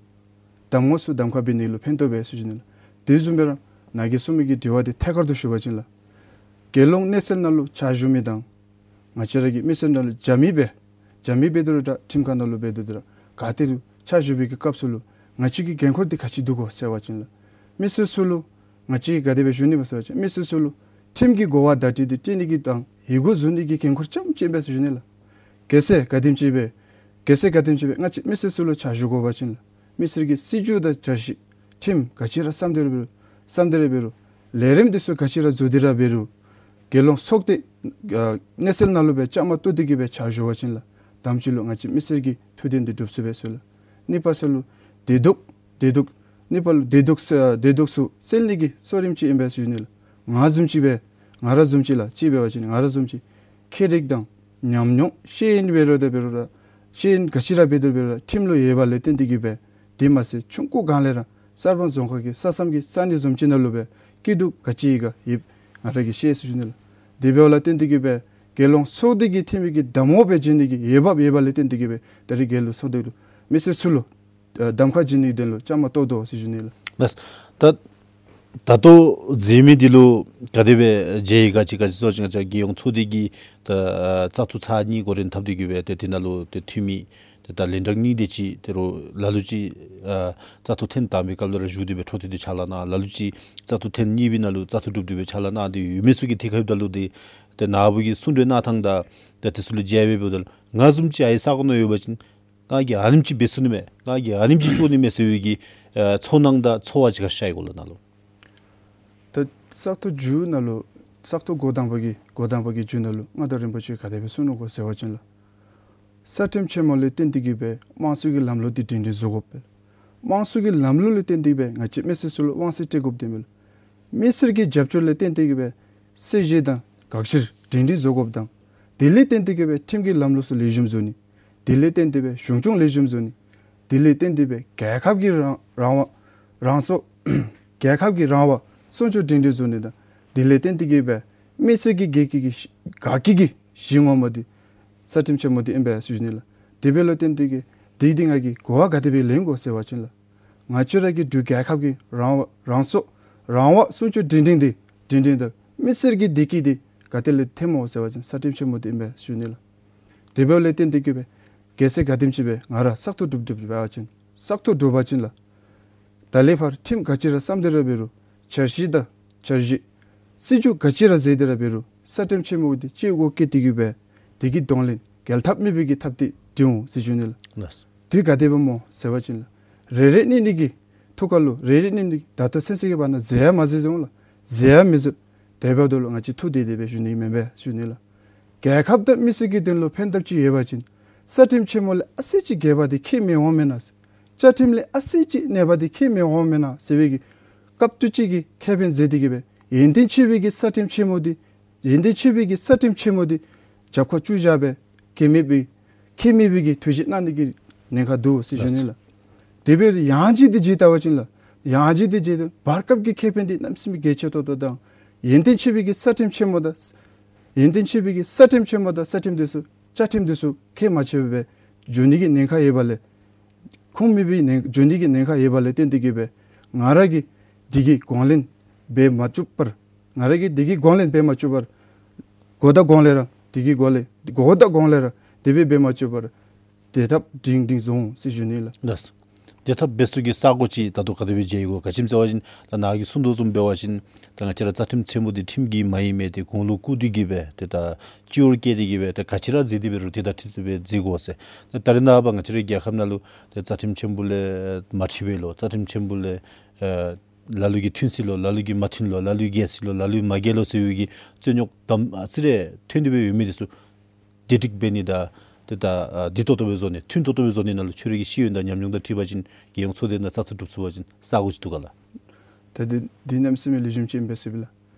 གདམ་ངོ་ཚུ་གདམ་ཁ་འབད་ནི་ལུ་ཕན་ཐོགས་པས་ཟེར་ཞུ་ནི་ལགས། དེ་བཟུམ་སྦེ་ར་ནཱ་གིས་གསུང་མི་གི་དྲི་བ་འདི་ཐད་ཀར་དུ་ཞུ་བ་ཅིན་ལགས། རྒྱལ་ཡོངས་གནས་ཚད་ནང་ལུ་ཕྱག་ཞུ་མི་དང་ང་བཅས་ར་གི་མི་སེར་ནང་ལུ་རྒྱབ་མི་སྦེ་རྒྱབ་མི་འབད་དེ་རུང་འདྲ་ཁྲིམས་ཁང་ནང་ལུ་འབད་དེ་རུང་འདྲ་ག་ཏེ་རུང་ཕྱག་ཞུ་བའི་གི་སྐབས་སུ་ལུ་ང་བཅས་ཀྱི་འགན་ཁུར་འདི་ག་ཅི་འདུག་གོ་ཟེར་བ་ཅིན་ལགས། མི་སེར་ཚུ་ལུ་ང་བཅས་ཀྱིས་ག་དེ་སྦེ་ཞུ་ནི་སྨོ་ཟེར་བ་ཅིན་མི་སེར་ཚུ་ལུ་ཁྲིམས་ཀྱི་གོ་བ་བརྡ་སྤྲོད་འདི་སྤྲོད་ནི་གི་དང་ཡི་གུ་བཟོ་ནི་གི་འགན་ཁུར་རྐྱངམ་ཅིག་ཨིན་པས་ཟེར་ཞུ་ནི་ལགས། གལ་སྲིད་ག་དེམ་ཅིག་སྦེ་གལ་སྲིད་ག་དེམ་ཅིག་སྦེ་ང་བཅས་མི་སེར་ཚུ་ལུ་ཕྱག་ཞུ་དགོ་པ་ཅིན་ལགས། མི་སེར་གྱི་སྲིད་བྱུས་དང་བསྐྱར་ཞིབ་ཁྲིམས་ག་ཅི་ར་བསམ་སྟེ་ར་འབད་རུང་བསམ་སྟེ་ར་འབད་རུང་ལས་རིམ་འདི་ཚུ་ག་ཅི་ར་བཟོ་སྟེ་ར་འབད་རུང་རྒྱལ་ཡོངས་ཚོགས་སྡེ་ཨ་གནས་ཚད་ནང་ལུ་སྦེ་བཅའ་མར་གཏོགས་ཏེ་གི་སྦེ་ཕྱག་ཞུ་བ་ཅིན་ལགས། དམ་ཅིག་ལུ་ང་བཅས་མི་སེར་གྱི་ཐུགས་འདུན་འདི་འགྲུབ་ཚུགས་པས་ཟེར་ལགས། གཉིས་པ་ཚུ་ལུ་བདེ་སྡུག་བདེ་སྡུག་གཉིས་པ་ལུ་བདེ་སྡུག་ས་བདེ་སྡུག་ཚུ་སེལ་ནི་གི་གཙོ་རིམ་ཅིག་ཨིན་པས་ཟེར་ཞུ་ནི་ལགས། ང་བཟུམ་ཅིག་སྦེ་ང་ར་བཟུམ་ཅིག་ལགས་ཅིག་འབད་བ་ཅིན་ང་ར་བཟུམ་ཅིག་མཁས་རིག་དང་ཉམས་མྱོང་ཤེས་ཡོན་འབད་རུང་འདྲ་འབད་རུང་འདྲ་ཤེས་ཡོན་ག་ཅི་ར་འབད་དེ་འབད་རུང་འདྲ་ཁྲིམས་ལུ་ཡོད་པ་ལས་བརྟེན་ཏེ་གི་སྦེ་དེ་མ་ཚད་ཆུང་ཀུ་སྒང་ལས་ར་གསར་སྤང་རྫོང་ཁག་གི་ས་མཚམས་ཀྱི་ས་གནས་བཟུམ་ཅིག་ནང་ལུ་སྦེ་སྐྱིད་སྡུག་ག་ཅི་ཡོད་ག་ཡོདཔ་ང་ར་གིས་ཤེས་ཟེར་ཞུ་ནི་ལགས། དེ་འབདཝ་ལས་བརྟེན་ཏེ་གི་སྦེ་རྒྱལ་ཡོངས་ཚོགས་སྡེ་གིས་འཐུས་མི་གི་གདམ་ངོ་སྦེ་བྱིན་ནི་གི་འོས་འབབ་ཡོད་པ་ལས་བརྟེན་ཏེ་གི་སྦེ་ད་རེས་རྒྱལ་ཡོངས་ཚོགས་སྡེ་ལུ་མི་སེར་ཚུ་ལུ་ཨ་གདམ་ཁ་བྱིན་ནི་དོན་ལུ་བཅའ་མར་གཏོགས་དོ་ཟེར་ཞུ་ནི་ལགས། ལགས། ད་ད་ལྟོ་མཛད་མི་འདི་ལུ་ག་དེ་སྦེ་མཇལ་ཡི་ག་ཅིག་ག་ཅིག་ཟེར་བ་ཅིན་ང་བཅས་རྒྱལ་ཡོངས་ཚོགས་སྡེ་གི་ད་བཙག་འཐུ་ཚར་གཉིས་འགོ་འདྲེན་འཐབ་སྟེ་གི་སྦེ་ཏེ་དེ་ནང་ལུ་ཏེ་འཐུས་མི་ཏེ་ད་ལན་གྲངས་གཉིས་དེ་ཅིག་ཏེ་རུང་ལ་ལུ་ཅིག་ཨ་བཙག་འཐུ་ཐེངས་དང་པའི་སྐབས་ལུ་ར་བཞུགས་ཏེ་སྦེ་འཕྲོ་མཐུད་དེ་ཕྱག་ལཱ་གནང་། ལ་ལུ་ཅིག་བཙག་འཐུ་ཐེངས་གཉིས་པའི་ནང་ལུ་བཙག་འཐུ་གྲུབ་སྟེ་སྦེ་ཕྱག་ལཱ་གནང་སྟེ་ཡོད་མི་ཚུ་གི་ཐད་ཁར་འབདཝ་ད་ལུ་ཏེ་ཏེ་ནཱ་བུ་གིས་གསུང་གྲོས་གནང་ཐངས་དང་ཏེ་དེ་ཚུ་ལུ་མཇལ་སྦེ་འབདཝ་ད་ལུ་ང་བཟུམ་ཅིག་ཨ་ཡི་ས་གོ་ནང་ཡོད་པ་ཅིན་ང་གིས་ཨ་ནེམ་ཅིག་འབད་ཚུགས་ནི་མས། ང་གིས་ཨ་ནེམ་ཅིག་འགྱོ་ནི་མས་ཟེར་བའི་གི་ཨ་ཚོར་སྣང་དང་ཚོར་བ་ཅིག་ག་ཤར་ཡི་གོ་ལགས་ནཱ་ལུ། ད་བཙག་འཐུ་མཇུག་ནང་ལུ་བཙག་འཐུ་འགོ་དང་པ་གི་འགོ་དང་པ་གི་མཇུག་ནང་ལུ་མངའ་བདག་རིན་པོ་ཆེ་ག་དེ་སྦེ་གསུངས་ནུག་གོ་ཟེར་བ་ཅིན་ལགས། རྩ་ཁྲིམས་ཆེན་མོ་ལས་བརྟེན་ཏེ་གི་སྦེ་དམངས་གཙོ་གི་ལམ་ལུགས་འདི་སྒྲིང་སྒྲིང་བཟོ་དགོཔ་མས། དམངས་གཙོ་གི་ལམ་ལུགས་ལས་བརྟེན་ཏེ་གི་སྦེ་ང་བཅས་མི་སེར་ཚུ་ལུ་དབང་ཚད་སྤྲོད་དགོཔ་འདི་མས་ལགས། མི་སེར་གྱི་རྒྱབ་སྐྱོར་ལས་བརྟེན་ཏེ་གི་སྦེ་སྲིད་བྱུས་དང་དགག་གཞི་སྒྲིང་སྒྲིང་བཟོ་དགོཔ་དང་དེ་ལས་བརྟེན་ཏེ་གི་སྦེ་ཁྲིམས་ཀྱི་ལམ་ལུགས་ཚུ་ལེགས་ཤོམ་བཟོ་ནི། དེ་ལས་བརྟེན་ཏེ་སྦེ་གཞུང་སྐྱོང་ལེགས་ཤོམ་བཟོ་ནི། དེ་ལས་བརྟེན་ཏེ་སྦེ་རྒྱལ་ཁབ་ཀྱི་རང་རང་དབང་རང་སྲོག་རྒྱལ་ཁབ་ཀྱི་རང་དབང་སྲུང་སྐྱོབ་སྒྲིང་སྒྲིང་བཟོ་ནི་དང་དེ་ལས་བརྟེན་ཏེ་གི་སྦེ་མི་སེར་གྱི་དགའ་སྐྱིད་ཀྱི་དགའ་སྐྱིད་ཀྱི་གཞི་ངོ་མ་འདི་རྩ་ཁྲིམས་ཆེན་མོ་འདི་ཨིན་པས་ཟེར་ཞུ་ནི་ལགས། དེ་འབདཝ་ལས་བརྟེན་ཏེ་གི་འདི་འདི་ང་གིས་གོ་བ་ག་དེ་སྦེ་ལེན་དགོ་ཟེར་བ་ཅིན་ལགས། ང་བཅས་ར་གི་འབྲུག་རྒྱལ་ཁབ་ཀྱི་རང་དབང་རང་སྲོག་རང་དབང་སྲུང་སྐྱོབ་སྒྲིང་སྒྲིང་འདི་སྒྲིང་སྒྲིང་དང་མི་སེར་གྱི་བདེ་སྐྱིད་འདི་ག་ཏེ་ལས་ཐོནམ་སྨོ་ཟེར་བ་ཅིན་རྩ་ཁྲིམས་ཆེན་མོ་འདི་ཨིན་པས་ཟེར་ཞུ་ནི་ལགས། དེ་འབདཝ་ལས་བརྟེན་ཏེ་གི་སྦེ་གལ་སྲིད་ག་དེམ་ཅིག་སྦེ་ང་ར་བཙག་འཐུ་གྲུབ་གྲུབ་འབད་བ་ཅིན་བཙག་འཐུ་གྲུབ་པ་ཅིན་ལགས། ད་ལས་ཕར་ཁྲིམས་ག་ཅི་ར་བསམ་སྟེ་ར་འབད་རུང་ འཆར་གཞི་དང་འཆར་གཞི་སྲིད་བྱུས་ག་ཅི་ར་མཛད་དེ་ར་འབད་རུང་རྩ་ཁྲིམས་ཆེན་མོ་འདི་སྤྱི་འོག་བཀལ་ཏེ་གི་སྦེ་དེ་གི་གདོང་ལེན་འགལ་ཐབས་མེད་པའི་གི་ཐབས་འདི་བསྒྲིག་འོང་ཟེར་ཞུ་ནི་ལགས། ལགས། དེ་ག་དེ་སྦེ་སྨོ་ཟེར་བ་ཅིན་ལགས། རེ་རེ་གཉིས་གཉིས་ཀྱི་ཐུགས་ཁ་ལུ་རེ་རེ་གཉིས་གཉིས་ཀྱི་ད་ལྟོ་ཚུན་ཚོད་ཀྱི་བར་ན་མཛད་ཡང་མ་མཛད་ཟེར་འོང་ལགས། མཛད་ཡང་མི་མཛད། དེ་འབདཝ་ད་ལུ་ང་བཅས་ཐུགས་བདེ་བདེ་སྦེ་ཞུ་ནི་མེན་པས་ཞུ་ནི་ལགས། རྒྱལ་ཁབ་དང་མི་སེར་གྱི་དོན་ལུ་ཕན་ཐབས་ཅིག་ཡོད་པ་ཅིན་རྩ་ཁྲིམས་ཆེན་མོ་ལས་ཨ་ཙི་ཅིག་འགལ་བ་འདི་ཁྱད་མི་འོང་མེན་ན། བཅའ་ཁྲིམས་ལས་ཨ་ཙི་ཅིག་གནོད་པ་འདི་ཁྱད་མི་འོང་མེན་ན་ཟེར་བའི་གི་སྐབས་དུས་ཅིག་གི་ཁེ་ཕན་མཛད་དེ་གི་སྦེ་ཡོན་ཏན་ཆེ་བའི་གི་རྩ་ཁྲིམས་ཆེན་མོ་འདི་ཡོན་ཏན་ཆེ་བའི་གི་རྩ་ཁྲིམས་ཆེན་མོ་འདི་རྒྱབ་ཁར་བཅུག་བཞག་སྦེ་ཁྱད་མེད་པའི་ཁྱད་མེད་པའི་གི་ཐུགས་བཞེད་གནང་ནི་གི་ཉེན་ཁ་འདུག་ཟེར་ཞུ་ནི་ལགས། དེ་སྦེ་ཡང་ཅིན་དེ་ཅིག་བལྟ་བ་ཅིན་ལགས། ཡང་ཅིན་དེ་ཅིག་བར་སྐབས་ཀྱི་ཁེ་ཕན་འདི་གནམ་མེད་ས་མེད་གལ་ཆེ་ཏོག་ཏོ་དང་ཡོན་ཏན་ཆེ་བའི་གི་རྩ་ཁྲིམས་ཆེན་མོ་དང་ཡོན་ཏན་ཆེ་བའི་གི་རྩ་ཁྲིམས་ཆེན་མོ་དང་རྩ་ཁྲིམས་འདི་ཚུ་བཅའ་ཁྲིམས་འདི་ཚུ་ཁྱད་མ་ཆོད་པར་འགྱོ་ནི་གི་ཉེན་ཁ་ཡོད་པ་ལས་ཁུངས་མེད་པའི་ཉེན་འགྱོ་ནི་གི་ཉེན་ཁ་ཡོད་པ་ལས་བརྟེན་ཏེ་གི་སྦེ་ང་ར་གིས་དེ་གི་གོང་ལེན་འབད་མ་བཅུག་པར་ང་ར་གིས་དེ་གི་གོང་ལེན་འབད་མ་བཅུག་པར་འགོ་དང་གོང་ལས་ར་དེ་གི་གོང་ལེན་འགོ་དང་གོང་ལས་ར་དེ་སྦེ་འབད་མ་བཅུག་པར་དེ་ཐབས་སྒྲིང་སྒྲིང་བཟོ་འོང་ཟེར་ཞུ་ནི་ལགས། ལགས། དེ་ཐབས་འབད་ས་གི་ས་གོ་ཅིག་ད་ལྟོ་ག་དེ་སྦེ་མཇལ་ཡི་གོ། ག་ཅི་སྨོ་ཟེར་བ་ཅིན་ད་ནཱ་གིས་གསུང་དོ་བཟུམ་འབད་བ་ཅིན་ད་ང་བཅས་ར་རྩ་ཁྲིམས་ཆེན་མོ་འདི་ཁྲིམས་ཀྱིས་མ་ཡིན་མི་འདི་གོང་ལུ་བཀུར་ཏེ་གི་སྦེ་ཏེ་ད་སྤྱི་འོག་བཀལ་ཏེ་གི་སྦེ་ཏེ་ག་ཅི་ར་མཛད་དེ་འབད་རུང་དེ་དང་འཁྲིལ་ཏེ་སྦེ་མཛད་དགོ་ཟེར། ད་ད་རེས་ནངས་པ་ང་བཅས་རའི་རྒྱལ་ཁབ་ནང་ལུ་ཏེ་རྩ་ཁྲིམས་ཆེན་པོ་ལས་མ་འཁྲིལ་བའི་ལོ་རྩ་ཁྲིམས་ཆེན་པོ་ལས་ཨེ་ལ་ལུ་གིས་མཐུན་སྲིད་ལོ་ལ་ལུ་གིས་མ་མཐུན་ལོ་ལ་ལུ་གིས་རྒྱལ་སྲིད་ལོ་ལ་ལུ་མ་རྒྱལ་ལོ་ཟེར་བའི་གི་རྩོད་རྙོགས་དམ་ཨ་ཙི་རེ་ཐོན་ཏེ་སྦེ་ཡོད་མི་འདི་ཚུ་བདེ་སྒྲིག་འབད་ནི་དང་ཏེ་ད་ཨ་བདེ་ཏོག་ཏོ་སྦེ་བཟོ་ནི་མཐུན་ཏོག་ཏོ་སྦེ་བཟོ་ནི་ནང་ལུ་ཁྱོད་རའི་གི་ཤེས་ཡོན་དང་ཉམས་མྱོང་དང་འཁྲིལ་བ་ཅིན་རྒྱལ་ཡོངས་ཚོགས་སྡེ་ནང་ཚགས་ཚུད་སྒྲུབ་ཚུགས་པ་ཅིན་ས་གོ་ཅིག་འདུག་ག་ལགས། ད་འདི་འདི་གནམ་མེད་ས་མེད་ལེགས་ཤོམ་ཅིག་ཨིན་པས་ཟེར་སྦེ་ལགས།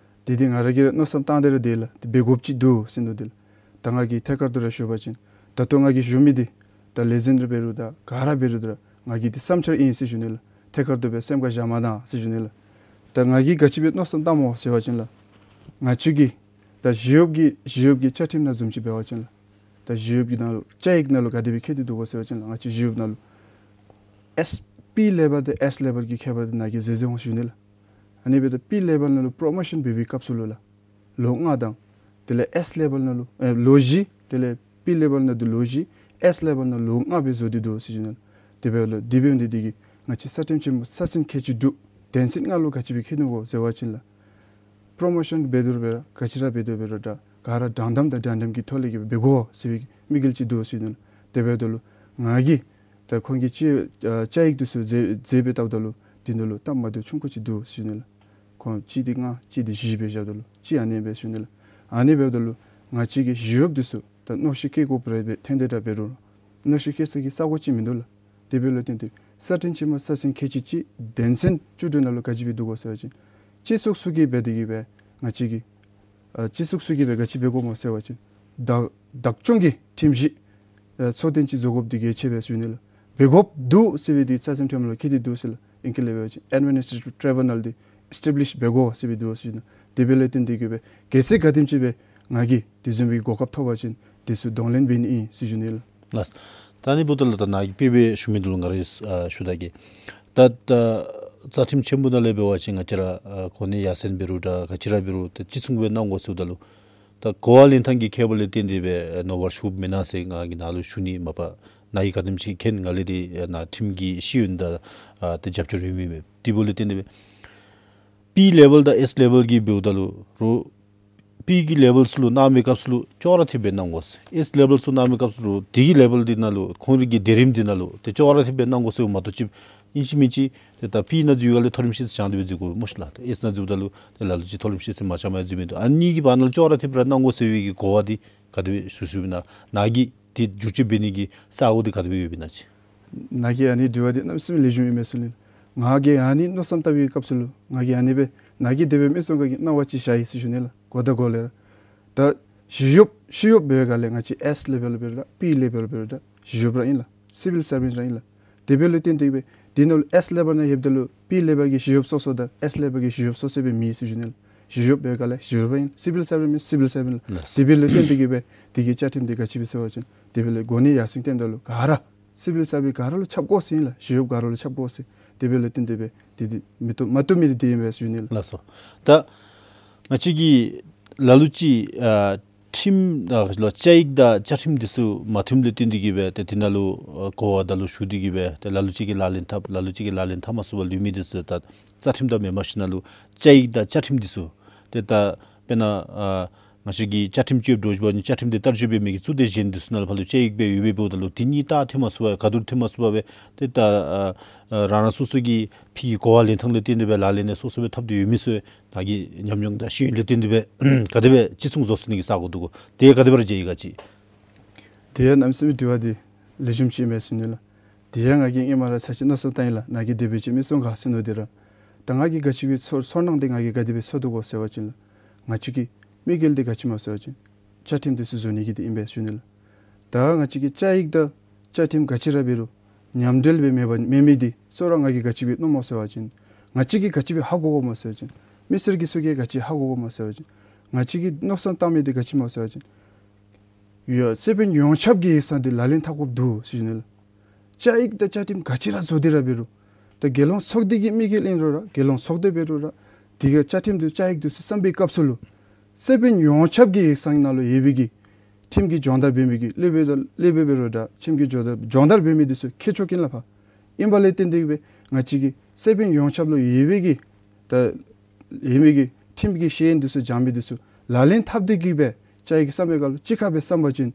འདི་འདི་ང་ར་གིས་ར་མནོ་བསམ་བཏང་སྟེ་ར་འདི་ལགས་འདི་འབད་དགོཔ་ཅིག་འདུག་ཟེར་མནོ་འདི་ལགས། ད་ང་གིས་ཐད་ཀར་དུ་ར་ཞུ་བ་ཅིན་ད་ལྟོ་ང་གིས་ཞུ་མི་འདི་ད་ལས་འཛིན་ར་འབད་རུང་ད་ག་ར་འབད་རུང་ད་ར་ང་གི་འདི་བསམ་འཆར་ཨིན་ཟེར་ཞུ་ནི་ལགས། ཐད་ཀར་དུ་སྦེ་སེམས་ཁར་བཞག་མ་གནང་ཟེར་ཞུ་ནི་ལགས། ད་ང་གིས་ག་ཅི་སྦེ་མནོ་བསམ་བཏངམ་སྨོ་ཟེར་བ་ཅིན་ལགས། ང་བཅས་ཀྱི་ད་ཞི་གཡོགཔ་ཀྱི་ཞི་གཡོགཔ་ཀྱི་བཅའ་ཁྲིམས་ནང་བཟུམ་ཅིག་འབད་བ་ཅིན་ལགས། ད་ཞི་གཡོགཔ་ཀྱི་ནང་ལུ་བཅའ་ཡིག་ནང་ལུ་ག་དེ་སྦེ་བཀོད་དེ་འདུག་གོ་ཟེར་བ་ཅིན་ལགས། ང་བཅས་ཞི་གཡོགཔ་ནང་ལུ་ཨེསི་པི་ལེ་བཱལ་དང་ཨེསི་ལེ་བཱལ་གྱི་ཁྱད་པར་འདི་ནཱ་གིས་མཛད་མཛདཔ་འོང་ཞུ་ནི་ལགས། ཨ་ནི་འབདཝ་ད་པི་ལེ་བཱལ་ནང་ལུ་པྲོ་མོ་ཤཱན་འབད་བའི་སྐབས་སུ་ལུ་ལགས། ལོ་ལྔ་དང་དེ་ལས་ཨེསི་ལེ་བཱལ་ནང་ལུ་ཨེ་ལོ་བཞི་དེ་ལས་པི་ལེ་བཱལ་ནང་འདི་ལོ་བཞི་ཨེསི་ལེ་བཱལ་ནང་ལོ་ལྔ་སྦེ་བཟོ་སྟེ་འདུག་ཟེར་ཞུ་ནི་ལགས། དེ་འབདཝ་ལུ་དེ་འབདཝ་འདི་འདི་གིས་ང་བཅས་རྩ་ཁྲིམས་ཆེན་མོ་ས་ཟིན་ཁལ་གཅིག་དྲུག་དོན་ཚན་ལྔ་ལུ་ག་ཅི་སྦེ་བཀོད་དེ་འདུག་གོ་ཟེར་བ་ཅིན་ལགས། པྲོ་མོ་ཤཱན་འབད་དོ་རུང་འབད་ར་ག་ཅི་ར་འབད་དོ་རུང་འབད་ར་ད་ག་ར་དྲང་དམ་དང་དྲང་དམ་གྱི་ཐོག་ལས་ཀྱི་འབད་དགོ་ཟེར་བའི་དམིགས་ཡུལ་ཅིག་འདུག་ཟེར་ཞུ་ནི་ལགས། དེ་འབདཝ་ད་ལུ་ང་གིས་ད་ཁོང་གི་བཅའ་ཨ་བཅའ་ཡིག་འདི་ཚུ་མཛད་མཛད་སྦེ་བལྟཝ་ད་ལུ་འདི་ནང་ལུ་སྟབས་མ་བདེཝ་ཆུང་ཀུ་ཅིག་འདུག་ཟེར་ཞུ་ནི་ལགས། ཁོང་གཅིག་འདི་ལྔ་གཅིག་འདི་བཞི་སྦེ་བཞགཔ་ད་ལུ་གཅིག་ཨ་ནི་སྦེ་ཞུ་ནི་ལགས། ཨ་ནི་འབདཝ་ད་ལུ་ང་བཅས་ཀྱི་ཞི་གཡོགཔ་འདི་ཚུ་ད་མནོ་བཤད་བསྐྱེད་དགོཔ་རེ་འབད་ཐོན་ཏེ་ད་འབད་རུང་མནོ་བཤད་བསྐྱེད་ས་གི་ས་གོ་ཅིག་མིན་འདུག་ལགས། དེ་འབདཝ་ལས་བརྟེན་ཏེ་རྩ་ཁྲིམས་ཆེན་མོ་ས་ཟིན་ཁལ་གཅིག་གཅིག་དོན་ཚན་བཅུ་དྲུག་ནང་ལུ་ག་ཅི་སྦེ་འདུག་གོ་ཟེར་བ་ཅིན་སྤྱི་ཚོགས་ཚུ་གིས་འབད་དེ་གི་སྦེ་ང་བཅས་ཀྱི་ཨ་སྤྱི་ཚོགས་ཚུ་གིས་སྦེ་ག་ཅི་འབད་དགོཔ་སྨོ་ཟེར་བ་ཅིན་བདག་བདག་སྐྱོང་གི་ཁྲིམས་གཞི་ཨ་ཚོགས་ཐེངས་ཅིག་བཟོ་དགོཔ་འདི་གལ་ཆེ་བས་ཟེར་ཞུ་ནི་ལགས། འབད་དགོཔ་འདུག་ཟེར་བའི་འདི་རྩ་ཁྲིམས་ཆེན་མོ་ལུ་བཀོད་དེ་འདུག་ཟེར་ལགས། ཨིང་སྐད་ལས་འབད་བ་ཅིན་ཨེཌ་མི་ནིས་ཊེ་རེ་ཊིབ་ཊི་རི་བུ་ནཱལ་འདི་ཨེསི་ཊེབ་ལིཤ་འབད་དགོ་ཟེར་བའི་འདུག་ཟེར་ཞུ་ནི། དེ་འབདཝ་ལས་བརྟེན་ཏེ་གི་སྦེ་གལ་སྲིད་ག་དེམ་ཅིག་སྦེ་ང་གིས་དེ་བཟུམ་མའི་གོ་སྐབས་ཐོབ་པ་ཅིན་དེ་ཚུ་གདོང་ལེན་འབད་ནི་ཨིན་ཟེར་ཞུ་ནི་ལགས། ལགས། ད་ཨ་ནི་འབདཝ་ད་ལུ་ད་ནཱ་གིས་དཔེ་སྦེ་ཞུ་མི་འདི་ལུ་ང་ར་ཨ་ཞུ་ད་གེ། ད་ད་རྩ་ཁྲིམས་ཆེན་པོ་ནང་ལས་འབད་བ་ཅིན་ང་བཅས་ར་ཨ་གོ་གནས་ཡར་སེང་འབད་རུང་ད་ག་ཅི་ར་འབད་རུང་ད་ཅི་བཟུམ་སྦེ་གནང་དགོ་ཟེརཝ་ད་ལུ་ད་གོ་བ་ལེན་ཐངས་ཀྱི་ཁྱད་པར་ལས་བརྟེན་ཏེ་སྦེ་ནོར་བ་ཞུགས་མེན་ན་ཟེར་ང་གིས་ནཱ་ལུ་ཞུ་ནི་མ་པ་ནཱ་གིས་ག་དེམ་ཅིག་མཁྱེན་ང་ལས་འདི་ནཱ་ཁྲིམས་ཀྱི་ཤེས་ཡོན་དང་ཨ་ཏེ་རྒྱབ་སྐྱོར་ཡོད་མི་མས། དེ་འབདཝ་ལས་བརྟེན་ཏེ་སྦེ་པི་ལེ་བཱལ་དང་ཨེསི་ལེ་བཱལ་གྱི་འབདཝ་ད་ལུ་རོགས་པི་གི་ལེ་བཱལ་ཚུ་ལུ་གནང་བའི་སྐབས་སུ་ལུ་ཅོག་ར་འཐདཔ་སྦེ་གནང་དགོ་ཟེར། ཨེསི་ལེ་བཱལ་ཚུ་གནང་བའི་སྐབས་སུ་ལུ་དེ་གི་ལེ་བཱལ་འདི་ནང་ལུ་ཁོང་རའི་གི་སྡེ་རིམ་འདི་ནང་ལུ་ཏེ་ཅོག་ར་འཐདཔ་སྦེ་གནང་དགོ་ཟེར་མ་གཏོགས་ཅིག་ཨིན་ཅི་མིན་ཅི་ཏེ་ད་པི་ནང་འཛུལ་བའི་སྒང་ལས་མཐོ་རིམ་ཤེས་ཚད་སྦྱངས་ཏེ་སྦེ་འཛུལ་དགོ་སྨོ་ཤིག་ལགས། ཏེ་ཨེསི་ནང་འཛུལཝ་ད་ལུ་ཏེ་ལ་ལུ་ཅིག་མཐོ་རིམ་ཤེས་ཚད་མ་སྦྱངམ་ཡང་འཛུལ་མི་འདུག། ཨ་ནི་གི་བར་ན་ལུ་ཅོག་ར་འཐདཔ་ར་གནང་དགོ་ཟེར་བའི་གི་གོ་བ་འདི་ག་དེ་སྦེ་ཞུ་ཞུཝ་ཨིན་ན། ནཱ་གིས་ཏེ་བསྒྱུར་བཅོས་འབད་ནི་གི་ས་གོ་འདི་ག་དེ་སྦེ་ཡོདཔ་ཨིན་ན་ཅིག། ནཱ་གི་ཨ་ནི་དྲི་བ་འདི་གནམ་མེད་ས་མེད་ལེགས་ཤོམ་ཨིན་མས་ཟེར་ཞུ་ནི། ང་གིས་ཨ་ནི་མནོ་བསམ་བཏང་བའི་སྐབས་སུ་ལུ་ང་གིས་ཨ་ནི་སྦེ་ནཱ་གིས་དེ་སྦེ་མི་གསུང་ག་གི་གནང་བ་ཅིག་བཞག་ཡི་ཟེར་ཞུ་ནི་ལགས། གོ་དང་གོ་ལས་ར་ད་ཞི་གཡོགཔ་ཞི་གཡོགཔ་འབད་བའི་སྒང་ལས་ང་བཅས་ཨེསི་ལེ་བཱལ་འབད་རུང་པི་ལེ་བཱལ་འབད་རུང་ཞི་གཡོགཔ་ར་ཨིན་ལགས། སི་བིལ་སར་བེནཊ་ར་ཨིན་ལགས། དེ་འབདཝ་ལས་བརྟེན་ཏེ་སྦེ་དེ་ནང་ལུ་ཨེསི་ལེ་བཱལ་ནང་ཡོདཔ་ད་ལུ་པི་ལེ་བཱལ་གྱི་ཞི་གཡོགཔ་སོ་སོ་དང་ཨེསི་ལེ་བཱལ་གྱི་ཞི་གཡོགཔ་སོ་སོ་སྦེ་མེད་ཟེར་ཞུ་ནི་ལགས། ཞི་གཡོགཔ་འབད་བའི་སྒང་ལས་ཞི་གཡོགཔ་ར་ཨིན། སི་བིལ་སར་བེནཊ་མས་སི་བིལ་སར་བེནཊ་ལགས། ལགས། དེ་འབདཝ་ལས་བརྟེན་ཏེ་གི་སྦེ་དེ་གི་བཅའ་ཁྲིམས་འདི་ག་ཅི་སྦེ་ཟེར་བ་ཅིན་དེ་འབདཝ་ལས་གོ་གནས་ཡར་སེང་བཏངམ་ད་ལུ་ག་ར་སི་བིལ་སར་བེནཊ་ག་ར་ལུ་ཁྱབ་དགོ་ཟེར་ཨིན་ལགས། ཞི་གཡོགཔ་ག་ར་ལུ་ཁྱབ་དགོ་ཟེར། དེ་འབདཝ་ལས་བརྟེན་ཏེ་སྦེ་དེ་འདི་མི་བཏུབ་མ་བཏུབ་མི་འདི་དེ་ཨིན་པས་ཟེར་ཞུ་ནི་ལགས། ལགས་སོ། ད་ང་བཅས་ཀྱི་ལ་ལུ་ཅིག་ཨ་ ཁྲིམས་དང་ལ་བཅའ་ཡིག་དང་བཅའ་ཁྲིམས་འདི་ཚུ་མ་མཐུནམ་ལས་བརྟེན་ཏེ་གིས་སྦེ་ཏེ་དེ་ནང་ལུ་ཨ་གོ་བ་ད་ལུ་ཞུ་སྟེ་གིས་སྦེ་ཏེ་ལ་ལུ་ཅིག་གིས་ལག་ལེན་འཐབ་ལ་ལུ་ཅིག་གིས་ལག་ལེན་འཐབ་མ་ཚུགས་པར་ལུས་མི་འདི་ཚུ་ད་རྩ་ཁྲིམས་དང་མེན་པར་ཞིནམ་ལས་བཅའ་ཡིག་དང་བཅའ་ཁྲིམས་འདི་ཚུ་ཏེ་ད་དཔེར་ན་ཨ་ང་བཅས་ཀྱིས་བཅའ་ཁྲིམས་བཅུ་དྲུག་འབད་བ་ཅིན་བཅའ་ཁྲིམས་འདི་བསྟར་སྤྱོད་འབད་མི་གི་ཚུ་ཏེ་གཞན་འདི་ཚུ་ནང་ལུ་ཕར་ལུ་བཅའ་ཡིག་སྦེ་ཡོདཔ་འབདཝ་ད་ལུ་དེ་གཉིས་ད་མཐུན་མ་ཚུགས་པར་ག་དེ་མཐུན་མ་ཚུགས་པར་སྦེ་ཏེ་ད་ཨ་ཨ་རང་རང་སོ་སོ་གི་ཕི་གི་གོ་བ་ལེན་ཐངས་ལས་བརྟེན་ཏེ་སྦེ་ལག་ལེན་ནི་སོ་སོ་སྦེ་འཐབ་སྟེ་ཡོད་མི་ཚུ་ད་གི་ཉམས་མྱོང་དང་ཤེས་ཡོན་ལས་བརྟེན་ཏེ་སྦེ་ག་དེ་སྦེ་ཅི་གསུང་བཟོ་ཚུགས་ནི་གི་ས་གོ་འདུག་གོ། དེ་ག་དེ་སྦེ་ར་མཇལ་ཡི་ག་ཅིག། དེ་ཡང་གནམ་མེད་ས་མེད་དྲི་བ་འདི་ལེགས་ཤོམ་ཅིག་ཨིན་པས་ཟེར་ཞུ་ནི་ལགས། དེ་ཡང་ང་གིས་ཧེ་མ་ར་ཚར་གཅིག་མནོ་བསམ་བཏང་ཡི་ལགས། ནཱ་གིས་དེ་སྦེ་ཅིག་མི་གསུང་ག་ཟེར་མནོ་སྟེ་ར། ད་ང་གིས་ག་ཅི་སྦེ་ཚོར་ཚོར་སྣང་འདི་ང་གིས་ག་དེ་སྦེ་ཚོར་འདུག་གོ་ཟེར་བ་ཅིན་ལགས། ང་བཅས་ཀྱི་དམིགས་ཡུལ་འདི་ག་ཅི་སྨོ་ཟེར་བ་ཅིན་བཅའ་ཁྲིམས་འདི་ཚུ་བཟོ་ནི་གི་འདི་ཨིན་པས་ཟེར་ཞུ་ནི་ལགས། ད་ང་བཅས་ཀྱི་བཅའ་ཡིག་དང་བཅའ་ཁྲིམས་ག་ཅི་ར་འབད་རུང་མཉམ་འབྲེལ་སྦེ་མེད་པ་མེད་མི་འདི་གཙོ་བོ་ར་ང་གིས་ག་ཅི་སྦེ་མནོཝ་སྨོ་ཟེར་བ་ཅིན་ང་བཅས་ཀྱིས་ག་ཅི་སྦེ་ཧ་གོ་དགོཔ་སྨོ་ཟེར་བ་ཅིན་མི་སེར་གྱིས་ཚུ་གིས་ག་ཅི་ཧ་གོ་དགོཔ་སྨོ་ཟེར་བ་ཅིན་ང་བཅས་ཀྱིས་མནོ་བསམ་བཏང་མི་འདི་ག་ཅི་སྨོ་ཟེར་བ་ཅིན་ཡ་སི་པན་ཡོངས་ཁྱབ་ཀྱི་ཡིག་ཚང་འདི་ལག་ལེན་འཐབ་དགོཔ་འདུག་ཟེར་ཞུ་ནི་ལགས། བཅའ་ཡིག་དང་བཅའ་ཁྲིམས་ག་ཅི་ར་བཟོ་སྟེ་ར་འབད་རུང་ད་རྒྱལ་ཡོངས་ཚོགས་སྡེ་གི་དམིགས་ཡུལ་ཨིན་རུང་ར་རྒྱལ་ཡོངས་ཚོགས་སྡེ་འབད་རུང་ར་དེ་གི་བཅའ་ཁྲིམས་འདི་བཅའ་ཡིག་འདི་ཚུ་བརྩམ་པའི་སྐབས་སུ་ལུ་སི་པན་ཡོངས་ཁྱབ་ཀྱི་ཡིག་ཚང་ནང་ལུ་ཡོད་པའི་གི་ཁྲིམས་ཀྱི་སྦྱོང་བརྡར་འབད་མི་གི་སློབ་དཔོན་དང་སློབ་དཔོན་འབད་རུང་ར་ཁྲིམས་ཀྱི་སྦྱོང་བརྡར་སྦྱོང་བརྡར་འབད་མི་འདི་ཚུ་མཁས་མཆོག་ཨིན་ལགས། ཕར་ཨིན་པ་ལས་བརྟེན་ཏེ་གིས་སྦེ་ང་བཅས་ཀྱི་སི་པན་ཡོངས་ཁྱབ་ལུ་ཡོད་པའི་གི་ད་ཡོད་མི་གི་ཁྲིམས་ཀྱི་ཤེས་ཡོན་འདི་ཚུ་སྦྱང་མི་འདི་ཚུ་ལག་ལེན་འཐབ་སྟེ་གིས་སྦེ་བཅའ་ཡིག་བརྩམ་པའི་སྐབས་ལུ་གཅིག་ཁར་སྦེ་བརྩམ་པ་ཅིན་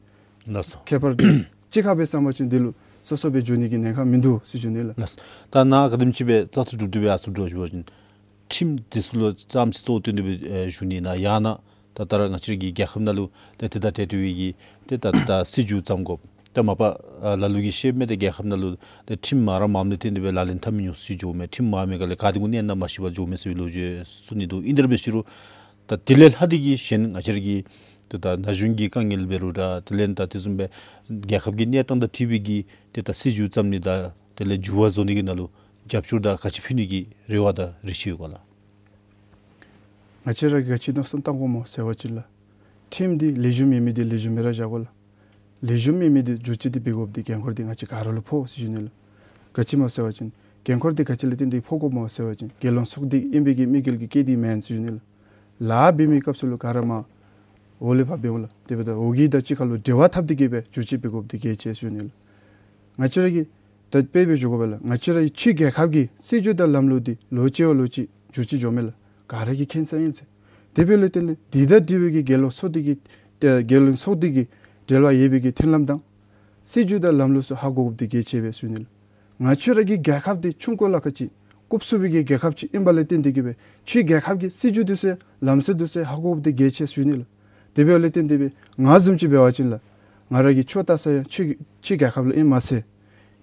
ལགས་སོ། ཁྱད་པར་འདི་གཅིག་ཁར་སྦེ་བརྩམ་པ་ཅིན་འདི་ལུ་སོ་སོ་སྦེ་འགྱོ་ནི་གི་ཉེན་ཁ་མིན་འདུག་ཟེར་ཞུ་ནི་ལགས། ལགས་སོ། ད་ནཱ་ག་དེམ་ཅིག་སྦེ་བཙག་འཐུ་གྲུབ་སྟེ་སྦེ་ཨ་ཚུ་འགྱོ་ཞུ་བ་ཅིན་ཁྲིམས་འདི་ཚུ་ལུ་ཙམ་ཅིག་གཙོ་བོ་བཏོན་ཏེ་སྦེ་ཨེ་ཞུ་ནི་ན་ཡང་ན་ད་ད་ར་ང་བཅས་ཀྱི་རྒྱལ་ཁབ་ནང་ལུ་ཏེ་དེ་དང་འབྲེལ་ཏེ་སྦེ་གི་ཏེ་ད་ད་སྲིད་བྱུས་བརྩམ་དགོཔ། ད་མ་པ་ཨ་ལ་ལུ་གིས་ཤེས་མི་ཏེ་རྒྱལ་ཁབ་ནང་ལུ་ཏེ་ཁྲིམས་མང་ར་མངམ་ལས་བརྟེན་ཏེ་སྦེ་ལག་ལེན་འཐབ་མི་ཉུང་སུ་ཅིག་འགྱོཝ་མས། ཁྲིམས་མང་མི་ག་ལས་ག་དེ་གུ་གནས་ན་མ་ཤེས་པར་འགྱོཝ་མས་ཟེར་བའི་ལོ་རྒྱུས་གསུང་ནི་འདུག། ཨིན་དེ་ར་འབད་ཞུ་རུང་ད་དེ་ལས་ལྷག་སྟེ་གིས་གཞན་ང་བཅས་ར་གི་ཏེ་ད་ན་གཞོན་གྱི་དཀའ་ངལ་འབད་རུང་ར་དེ་ལས་ད་དེ་བཟུམ་སྦེ་རྒྱལ་ཁབ་ཀྱི་གནས་སྟངས་དང་འཁྲིལ་བའི་གི་ཏེ་ད་སྲིད་བྱུས་བརྩམ་ནི་དང་དེ་ལས་འགྱུར་བ་བཟོ་ནི་གི་ནང་ལུ་རྒྱབ་སྐྱོར་དང་ག་ཅི་ཕུལ་ནི་གི་རེ་བ་དང་རེ་ཆེ་ཡོད་ག་ལགས། ང་བཅས་ར་གིས་ག་ཅི་མནོ་བསམ་བཏང་དགོཔ་སྨོ་ཟེར་བ་ཅིན་ལགས། ཁྲིམས་འདི་ལེགས་ཤོམ་ཡོད་མི་འདི་ལེགས་ཤོམ་སྦེ་ར་བཞག་དགོ་ལགས། ལེགས་ཤོམ་ཡོད་མི་འདི་བསྒྱུར་བཅོས་འདི་འབད་དགོཔ་འདི་འགན་ཁུར་འདི་ང་བཅས་ག་ར་ལུ་ཕོག་ཟེར་ཞུ་ནི་ལགས། ག་ཅི་སྨོ་ཟེར་བ་ཅིན་འགན་ཁུར་འདི་ག་ཅི་ལས་བརྟེན་ཏེ་ཕོག་དགོཔ་སྨོ་ཟེར་བ་ཅིན་རྒྱལ་ཡོངས་ཚོགས་སྡེ་ཨིན་པའི་གི་དམིགས་ཡུལ་གྱི་བཀལ་ཏེ་མེན་ཟེར་ཞུ་ནི་ལགས། ལཱ་འབད་མི་སྐབས་སུ་ལུ་ག་ར་མར་འོག་ལས་ཕར་འབདཝ་ལགས། དེ་འབདཝ་ད་འོག་གི་དང་གཅིག་ཁར་ལུ་འབྲེལ་བ་འཐབ་སྟེ་གིས་སྦེ་བསྒྱུར་བཅོས་འབད་དགོཔ་འདི་གལ་ཆེ་ཟེར་ཞུ་ནི་ལགས། ང་བཅས་ར་གིས་ད་དཔེ་སྦེ་ཞུ་དགོ་པ་ལགས། ང་བཅས་ར་གི་ཕྱི་རྒྱལ་ཁབ་ཀྱི་སྲིད་བྱུས་དང་ལམ་ལུགས་འདི་ལོ་གཅིག་བ་ལོ་གཅིག་བསྒྱུར་བཅོས་འགྱོཝ་མས་ལགས། ག་ར་གིས་མཁྱེན་ས་ཨིན་ཟེར། དེ་འབདཝ་ལས་བརྟེན་ཏེ་འདི་དང་འབྲེལ་བའི་གི་རྒྱལ་ཡོངས་ཚོགས་སྡེ་གི་ཏེ་རྒྱལ་ཡོངས་ཚོགས་སྡེ་གི་འབྲེལ་བ་ཡོད་པའི་གི་མཐུན་ལམ་དང་སྲིད་བྱུས་དང་ལམ་ལུགས་ཚུ་ཧ་གོ་དགོཔ་འདི་གལ་ཆེ་བས་ཟེར་ཞུ་ནི་ལགས། ང་བཅས་ར་གི་རྒྱལ་ཁབ་འདི་ཆུང་ཀུ་ལ་ཁ་ཅིག་རྐུབ་བསུབ་པའི་གི་རྒྱལ་ཁབ་ཅིག་ཨིན་པ་ལས་བརྟེན་ཏེ་གིས་སྦེ་ཕྱི་རྒྱལ་ཁབ་ཀྱི་སྲིད་བྱུས་འདི་ཚུ་ལམ་སྲོལ་འདི་ཚུ་ཧ་གོ་དགོཔ་འདི་གལ་ཆེ་ཟེར་ཞུ་ནི་ལགས། དེ་འབདཝ་ལས་བརྟེན་ཏེ་སྦེ་ང་བཟུམ་ཅིག་འབད་བ་ཅིན་ལགས། ང་ར་གིས་ཕྱོགས་བལྟ་ས་ཡང་ཕྱི་ཕྱི་རྒྱལ་ཁབ་ལུ་ཨིནམ་མ་ཚད་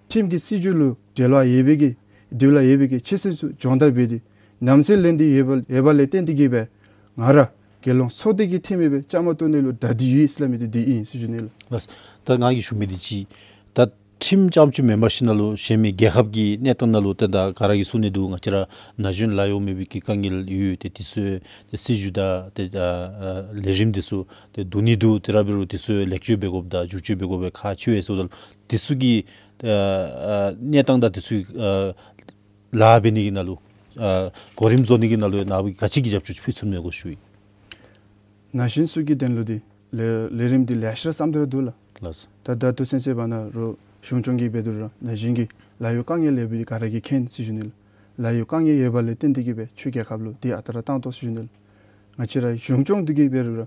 ཁྲིམས་ཀྱི་སྲིད་བྱུས་ལུ་འབྲེལ་བ་ཡོད་པའི་གི་འབྲེལ་བ་ཡོད་པའི་གི་ཆོས་སྲིད་ཚུ་སྦྱོང་བརྡར་འབད་དེ་ཉམས་སུ་ལེན་ཏེ་ཡོད་པ་ཡོད་པ་ལས་བརྟེན་ཏེ་གིས་སྦེ་ང་ར་རྒྱལ་ཡོངས་ཚོགས་སྡེ་གི་འཐུས་མི་སྦེ་བཅའ་མར་གཏོགས་ནི་ལུ་གྲ་སྒྲིག་ཡོད་ཟེར་སླབ་མི་འདི་འདི་ཨིན་ཟེར་ཞུ་ནི་ལགས། ལགས། ད་ང་གིས་ཞུ་མི་འདི་ཅིག་ད་ཁྲིམས་རྐྱངམ་ཅིག་མེན་པར་ཞིནམ་ལས་གཞན་མི་རྒྱལ་ཁབ་ཀྱི་གནས་སྟངས་ནང་ལུ་ཏེ་ད་ག་ར་གིས་གསུང་ནི་འདུག། ང་བཅས་ར་ན་གཞོན་ལཱ་གཡོག་མེད་པའི་གི་དཀའ་ངལ་ཡོད། ཏེ་འདི་ཚུ་ཏེ་སྲིད་བྱུས་དང་ཏེ་ཨ་ཨ་ལས་རིམ་འདི་ཚུ་ཏེ་བསྡུ་ནི་འདུག། དེ་ར་འབད་རུང་འདི་ཚུ་ལེགས་བཅོས་འབད་དགོཔ་དང་བསྒྱུར་བཅོས་འབད་དགོཔ་ཁག་ཆེ་བས་ཟེརཝ་ད་ལུ་འདི་ཚུ་གི་ཨ་ཨ་གནས་སྟངས་དང་འདི་ཚུ་ཨ་ལཱ་འབད་ནི་གི་ནང་ལུ་ཨ་གོ་རིམ་བཟོ་ནི་གི་ནང་ལུ་ནཱ་གིས་ག་ཅི་གི་རྒྱབ་སྐྱོར་ཕུལ་ཚུགས་མས་གོ་ཞུ་ཡི། ན་གཞོན་ཚུ་གི་དོན་ལུ་འདི་ལས་ལས་རིམ་འདི་ལེ་ཤ་ར་བརྩམས་ཏེ་ར་འདུག་ལགས། ལགས། ད་ད་ལྟོ་ཚུན་ཚོད་འབད་ན་རུང་གཞུང་སྐྱོང་གིས་འབད་དོ་རུང་ར་ན་གཞོན་གྱི་ལཱ་གཡོག་དཀའ་ངལ་ཡོད་པའི་ག་ར་གིས་མཁྱེན་ཟེར་ཞུ་ནི་ལགས། ལཱ་གཡོག་དཀའ་ངལ་ཡོད་པ་ལས་བརྟེན་ཏེ་གིས་སྦེ་ཕྱི་རྒྱལ་ཁབ་ལུ་འདི་ཨ་རྟག་ར་བཏང་དོ་ཟེར་ཞུ་ནི་ལགས། ང་བཅས་ར་གཞུང་སྐྱོང་འདི་གིས་འབད་རུང་ར་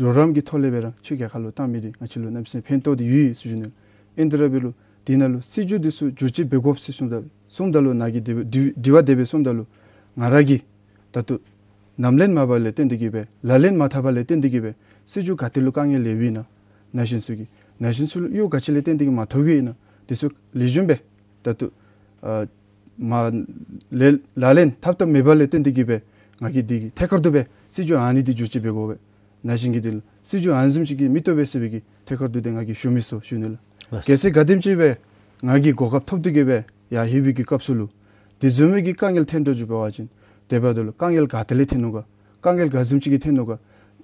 གྲོགས་རམ་གྱི་ཐོག་ལས་འབད་རུང་ཕྱི་རྒྱལ་ཁབ་ལུ་བཏང་མི་འདི་ང་བཅས་ལུ་གནམ་མེད་ས་མེད་ཕན་ཐོགས་འདི་ཡོད་ཟེར་ཞུ་ནི་ལགས། ཨིན་དེ་ར་འབད་རུང་འདི་ནང་ལུ་སྲིད་བྱུས་འདི་ཚུ་བསྒྱུར་བཅོས་འབད་དགོཔ་ཟེར་གསུངམ་ད་གསུངམ་ད་ལུ་ང་ར་གིས་དེ་སྦེ་དྲི་དྲི་བ་དེ་སྦེ་གསུངམ་ད་ལུ་ང་ར་གིས་ད་ལྟོ་ཉམས་ལེན་མ་འབད་ལས་བརྟེན་ཏེ་གིས་སྦེ་ལག་ལེན་མ་འཐབ་པ་ལས་བརྟེན་ཏེ་གིས་སྦེ་སྲིད་བྱུས་ག་ཏེ་ལུ་དཀའ་ངལ་ཡོདཔ་ཨིན་ན། ན་གཞོན་ཚུ་གིས་ན་གཞོན་ཚུ་ལུ་གཡོག་ག་ཅི་ལས་བརྟེན་ཏེ་གིས་མ་ཐོབ་ཡོདཔ་ཨིན་ན། འདི་ཚུ་ལེགས་ཤོམ་སྦེ་ད་ལྟོ་ཨ་མ་ལས་ལག་ལེན་འཐབ་ཐབས་མེད་པ་ལས་བརྟེན་ཏེ་གིས་སྦེ་ང་གིས་འདི་གི་ཐད་ཀར་དུ་སྦེ་སྲིད་བྱུས་ཨ་ནི་འདི་བསྒྱུར་བཅོས་འབད་དགོ་པས། ན་གཞོན་གྱི་འདི་ལུ་སྲིད་བྱུས་ཨ་ནི་བཟུམ་ཅིག་གིས་མི་བཏུབ་པས་ཟེར་བའི་གི་ཐད་ཀར་དུ་འདི་ང་གིས་ཞུ་མི་ཚུགས་ཞུ་ནི་ལགས། ལགས། གལ་སྲིད་ག་དེམ་ཅིག་སྦེ་ང་གིས་གོ་སྐབས་ཐོབ་སྟེ་གིས་སྦེ་ཡར་ལྷོད་པའི་གི་སྐབས་སུ་ལུ་དེ་བཟུམ་མའི་གི་དཀའ་ངལ་ཐོན་འགྱོ་འགྱོཝ་འབད་བ་ཅིན་དེ་འབདཝ་ད་ལུ་དཀའ་ངལ་ག་ཏེ་ལས་ཐོན་ནུག་ག། དཀའ་ངལ་ག་བཟུམ་ཅིག་གིས་ཐོན་ནུག་ག།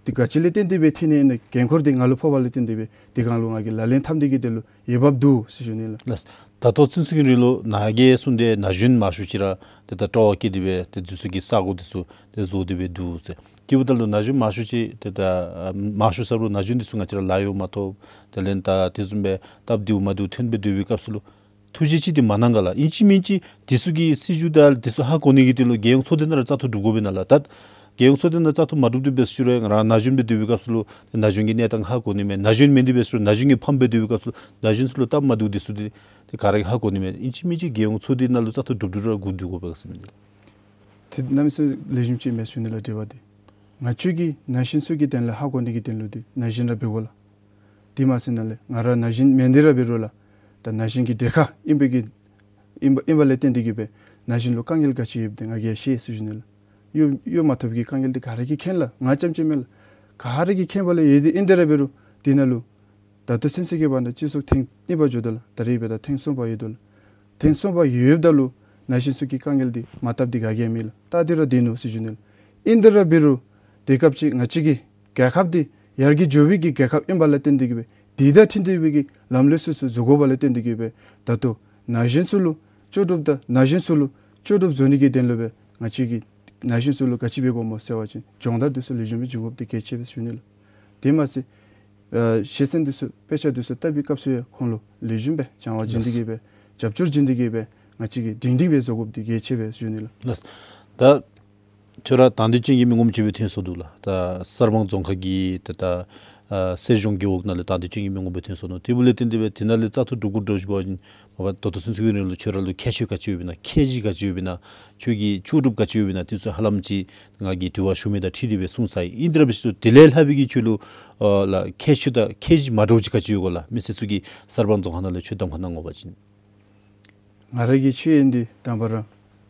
དེ་ག་ཅི་ལས་བརྟེན་ཏེ་སྦེ་ཐོན་ནི་ཨིན་ན་འགན་ཁུར་འདི་ང་ལུ་ཕོགཔ་ལས་བརྟེན་ཏེ་སྦེ་དེ་སྒང་ལུ་ང་གིས་ལག་ལེན་འཐབ་ནི་གི་དོན་ལུ་འོས་འབབ་འདུག་ཟེར་ཞུ་ནི་ལགས། ལགས། ད་ལྟོ་ཚུན་ཚོད་ཀྱི་རིང་ལུ་ནཱ་གིས་གསུངས་ཏེ་ན་གཞོན་མང་ཤོས་ཅིག་ར་ཏེ་ད་སྤྲོ་བ་བསྐྱེད་དེ་སྦེ་ཏེ་འདི་ཚུ་གི་ས་གོ་འདི་ཚུ་ཏེ་བཟོ་སྟེ་སྦེ་འདུག་ཟེར། སྐྱིད་པོ་ད་ལུ་ན་གཞོན་མང་ཤོས་ཅིག་ཏེ་ད་མང་ཤོས་ས་ལུ་ན་གཞོན་འདི་ཚུ་ང་བཅས་ར་ལཱ་གཡོག་མ་ཐོབ། དེ་ལས་ད་དེ་བཟུམ་སྦེ་སྟབས་བདེཝ་མ་བདེཝ་ཐོན་སྦེ་སྡོད་པའི་སྐབས་སུ་ལུ་ཐུགས་རྗེ་ཅིག་འདི་མ་གནང་ག་ལགས། ཨིན་ཅི་མིན་ཅི་འདི་ཚུ་གི་སྲིད་བྱུས་དང་འདི་ཚུ་ཧ་གོ་ནི་གི་དོན་ལུ་རྒྱལ་ཡོངས་ཚོགས་སྡེ་ནང་ར་བཙག་འཐུ་གྲུབ་དགོ་པས་ན་ལགས། ད་རྒྱལ་ཡོངས་ཚོགས་སྡེ་ནང་བཙག་འཐུ་མ་གྲུབ་དེ་འབད་ཞུ་རུང་རང་ན་གཞོན་སྦེ་སྡོད་པའི་སྐབས་སུ་ལུ་ན་གཞོན་གྱི་གནས་སྟངས་ཧ་གོ་ནི་མས། ན་གཞོན་མེན་དེ་འབད་ཞུ་རུང་ན་གཞོན་གྱི་ཕམ་སྦེ་སྡོད་པའི་སྐབས་སུ་ན་གཞོན་ཚུ་ལུ་སྟབས་མ་བདེཝ་འདི་ཚུ་འདི་ཏེ་ག་ར་གིས་ཧ་གོ་ནི་མས། ཨིན་ཅི་མིན་ཅི་རྒྱལ་ཡོངས་ཚོགས་སྡེ་ནང་ལུ་བཙག་འཐུ་གྲུབ་གྲུབ་ར་སྒུག་སྡོད་དགོ་པས་ག་ཟེར་མི་འདི་ལགས། ཏེ་གནམ་མེད་ས་མེད་ལེགས་ཤོམ་ཅིག་མས་ཞུ་ནི་ལགས། དྲི་བ་འདི་ང་བཅས་ཀྱི་ན་གཞོན་ཚུ་གི་དོན་ལུ་ཧ་གོ་ནི་གི་དོན་ལུ་འདི་ན་གཞོན་ར་འབད་དགོ་ལགས། དེ་མ་ཚད་ནཱ་ལས་ང་ར་ན་གཞོན་མེན་དེ་ར་འབད་རུང་ལགས། ད་ན་གཞོན་གྱི་གྲལ་ཁར་ཨིན་པའི་གི་ཨིན་པ་ཨིན་པ་ལས་བརྟེན་ཏེ་གིས་སྦེ་ན་གཞོན་ལུ་དཀའ་ངལ་ག་ཅི་ཡོདཔ་འདི་ང་གིས་ཤེས་ཟེར་ཞུ་ནི་ལགས། གཡོག་གཡོག་མ་ཐོབ་ཀྱི་དཀའ་ངལ་འདི་ག་ར་གིས་མཁྱེན་ལགས། ང་རྐྱངམ་ཅིག་མེན་ལགས། ག་ར་གིས་མཁྱེན་པ་ལས་ཡོད་དེ་ཨིན་དེ་ར་འབད་རུང་དེ་ནང་ལུ་ད་ལྟོ་ཚུན་ཚོད་ཀྱི་བར་ན་སྤྱི་ཚོགས་ཐེངས་གཉིས་པ་འགྱོཝ་ད་ལགས། ད་རེས་འབདཝ་ད་ཐེངས་གསུམ་པ་ཡོད་དོ་ལགས། ཐེངས་གསུམ་པ་ཡོདཔ་ད་ལུ་ན་གཞོན་ཚུ་གི་དཀའ་ངལ་འདི་མ་བཏབ་སྟེ་ག་གིས་ཡང་མེད་ལགས། བཏབ་སྟེ་ར་སྡོད་ནུག་ཟེར་ཞུ་ནི་ལགས། ཨིན་དེ་ར་འབད་རུང་དེ་སྐབས་ཅིག་ང་བཅས་ཀྱི་རྒྱལ་ཁབ་འདི་ཡར་རྒྱས་འགྱོ་བའི་གི་རྒྱལ་ཁབ་ཨིན་པ་ལས་བརྟེན་ཏེ་གིས་སྦེ་དེ་དང་འཁྲིལ་ཏེ་སྦེ་གི་ལམ་ལུགས་ཚུ་ཚུ་བཟོ་དགོཔ་ལས་བརྟེན་ཏེ་གིས་སྦེ་ད་ལྟོ་ན་གཞོན་ཚུ་ལུ་ལྕོགས་གྲུབ་དང་ན་གཞོན་ཚུ་ལུ་ལྕོགས་གྲུབ་བཟོ་ནི་གི་དོན་ལུ་སྦེ་ང་བཅས་ཀྱིས་ན་གཞོན་ཚུ་ལུ་ག་ཅི་འབད་དགོཔ་སྨོ་ཟེར་བ་ཅིན་སྦྱོང་བརྡར་འདི་ཚུ་ལེགས་ཤོམ་སྦེ་བྱིན་དགོཔ་འདི་གལ་ཆེ་བས་ཞུ་ནི་ལགས། དེ་མ་ཚད་ཨ་ཤེས་ཚད་འདི་ཚུ་དཔེ་ཆ་འདི་ཚུ་བལྟ་བའི་སྐབས་སུ་ཡང་ཁོང་ལུ་ལེགས་ཤོམ་སྦེ་སྦྱང་བ་བྱིན་ཏེ་གིས་སྦེ་རྒྱབ་སྐྱོར་བྱིན་ཏེ་གིས་སྦེ་ང་བཅས་ཀྱིས་སྒྲིང་སྒྲིང་སྦེ་བཟོ་དགོཔ་འདི་གལ་ཆེ་བས་ཞུ་ནི་ལགས། ལགས། ད་ཁྱོད་ར་དང་འདོད་ཅན་གྱི་མི་ངོམ་ཅིག་སྦེ་ཐོན་སོང་འདུག་ལགས། ད་གསར་སྤང་རྫོང་ཁག་གི་ད་ད་ཨ་སྲིད་གཞུང་གི་འོག་ནང་ལས་དང་འདོད་ཅན་གྱི་མི་ངོམ་སྦེ་ཐོན་སོང་ནུག། དེ་འབདཝ་ལས་བརྟེན་ཏེ་སྦེ་དེ་ནང་ལས་བཙག་འཐུ་གྲུབ་དགོཔ་འདྲཝ་ཅིག་འབད་བ་ཅིན་མ་པ་ད་ལྟོ་ཚུན་ཚོད་ཀྱི་རིང་ལུ་ཁྱོད་ར་ལུ་ཁྱད་ཆོས་ག་ཅི་ཡོདཔ་ཨིན་ན། ཁྱད་གཞི་ག་ཅི་ཡོདཔ་ཨིན་ན། ཁྱོད་ཀྱི་ལྕོགས་གྲུབ་ག་ཅི་ཡོདཔ་ཨིན་ན། དེ་ཚུ་ཧ་ལམ་ཅིག་ང་གིས་དྲི་བ་ཞུ་མི་དང་འཁྲིལ་ཏེ་སྦེ་གསུངས་ཚར་ཡི། ཨིན་དེ་ར་འབད་ཞིནམ་དེ་ལས་ལྷག་པའི་གི་ཁྱོད་ལུ་ཨ་ལགས་ཁྱད་ཆོས་དང་ཁྱད་གཞི་མ་འདྲཝ་ཅིག་ག་ཅི་ཡོད་ག་ལགས། མི་སེར་ཚུ་གིས་གསར་སྤང་རྫོང་ཁག་ནང་ལས་ཁྱོད་གདམ་ཁ་གནང་དགོ་པ་ཅིན། ང་ར་གི་ཤེས་ཡོན་འདི་དང་པ་ར་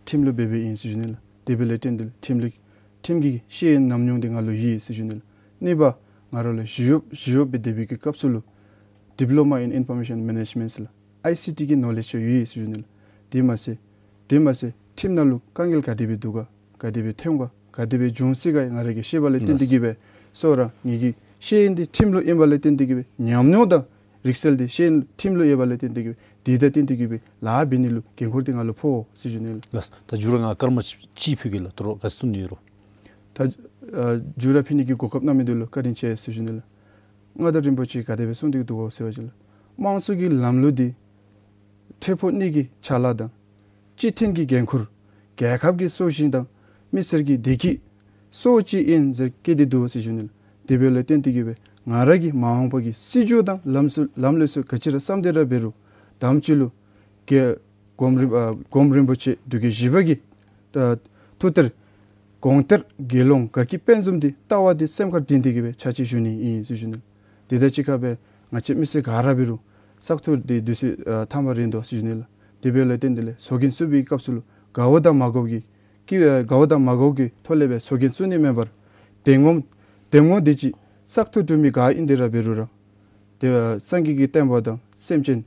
ཁྲིམས་ལུ་འབད་འབདཝ་ཨིན་ཟེར་ཞུ་ནི་ལགས། དེ་འབདཝ་ལས་བརྟེན་ཏེ་ཁྲིམས་ལུ་ཁྲིམས་ཀྱི་ཤེས་ཡོན་ཉམས་མྱོང་འདི་ང་ལུ་ཡོད་ཟེར་ཞུ་ནི་ལགས། གཉིས་པ་ང་ར་ལུ་ཞི་གཡོག་ཞི་གཡོག་སྦེ་སྡོད་པའི་གི་སྐབས་སུ་ལུ་Diploma in Information Management ཟེར་ལགས། ཨའི་སི་ཊི་གི་ནོ་ལེཇ་ཡོད་ཟེར་ཞུ་ནི་ལགས། དེ་མ་ཚད་དེ་མ་ཚད་ཁྲིམས་ནང་ལུ་དཀའ་ངལ་ག་དེ་སྦེ་འདུག་ག་ག་དེ་སྦེ་ཐོན་ག་ག་དེ་སྦེ་འབྱུང་སྲིད་ག་ང་ར་གིས་ཤེས་པ་ལས་བརྟེན་ཏེ་གིས་སྦེ་སོ་ར་ངེ་གི་ཤེས་ཡོན་འདི་ཁྲིམས་ལུ་ཨིན་པ་ལས་བརྟེན་ཏེ་གིས་སྦེ་ཉམས་མྱོང་དང་རིག་རྩལ་འདི་ཤེས་ཡོན་ཁྲིམས་ལུ་ཨིན་པ་ལས་བརྟེན་ཏེ་གིས་སྦེ་དེ་དང་བསྟུན་ཏེ་གིས་སྦེ་ལཱ་འབད་ནི་ལུ་འགན་ཁུར་འདི་ང་ལུ་ཕོག་ཟེར་ཞུ་ནི་ལགས། ལགས། ད་མཇུག་ར་ང་སྐར་མ་གཅིག་ཕུལ་གེ་ལགས། དོ་རུང་ག་ཅི་གསུང་ནི་ཡོད་རུང་། ད་ཨ་མཇུག་ར་ཕུལ་ནི་གི་གོ་སྐབས་གནང་མི་འདི་ལུ་བཀའ་དྲིན་ཆེ་ཟེར་ཞུ་ནི་ལགས། མངའ་བདག་རིན་པོ་ཆེ་ག་དེ་སྦེ་གསུངས་ཏེ་འདུག་གོ་ཟེར་བ་ཅིན་ལགས། དམངས་གཙོ་གི་ལམ་ལུགས་འདི་འཕྲལ་ཕུགས་གཉིས་ཀྱི་ཕྱག་ལཱ་དང་སྤྱི་མཐུན་གྱི་འགན་ཁུར་རྒྱལ་ཁབ་ཀྱི་སྲོག་ཤིང་དང་མི་སེར་གྱི་བདེ་སྐྱིད་སོགས་ཅིག་ཨིན་ཟེར་བཀོད་དེ་འདུག་ཟེར་ཞུ་ནི་ལགས། དེ་འབདཝ་ལས་བརྟེན་ཏེ་གིས་སྦེ་ང་ར་གིས་མ་འོངས་པ་གི་སྲིད་བྱུས་དང་ལམ་སྲོལ་ལམ་ལུགས་ཚུ་ག་ཅི་ར་བསམ་སྟེ་ར་འབད་རུང་དམ་ཅིག་ལུ་རྒྱལ་སྒོམ་རིན་ཨ་སྒོམ་རིན་པོ་ཆེ་འབྲུག་རྒྱལ་བཞི་པ་གི་ཨ་ཐུགས་གཏེར་དགོངས་གཏེར་དགེ་སློང་དགའ་སྐྱིད་དཔལ་འཛོམས་འདི་ལྟ་བ་འདི་སེམས་ཁར་དྲན་ཏེ་གིས་སྦེ་ཕྱག་ཕྱིད་ཞུ་ནི་ཨིན་ཟེར་ཞུ་ནི་ལགས། དེ་དང་གཅིག་ཁར་སྦེ་ང་བཅས་མི་སེར་ག་ར་འབད་རུང་བཙག་འཐུ་འདི་དུས་ཚོད་ཨ་ཐ་མ་རན་དོ་ཟེར་ཞུ་ནི་ལགས། དེ་འབདཝ་ལས་བརྟེན་ཏེ་ལགས་ཚོགས་རྒྱན་བཙུགས་པའི་སྐབས་སུ་ལུ་དགའཝ་དང་མ་དགའཝ་གི་ཀྱི་ཨ་དགའཝ་དང་མ་དགའཝ་གི་ཐོག་ལས་སྦེ་ཚོགས་རྒྱན་བཙུགས་ནི་མེན་པར་འདེམས་ངོ་འདེམས་ངོ་འདི་ཅིག་བཙག་འཐུ་གྲུབ་མི་ག་ཨིན་དེ་ར་འབད་རུང་ར་དེ་ཨ་སངས་རྒྱས་ཀྱི་བསྟན་པ་དང་སེམས་ཅན་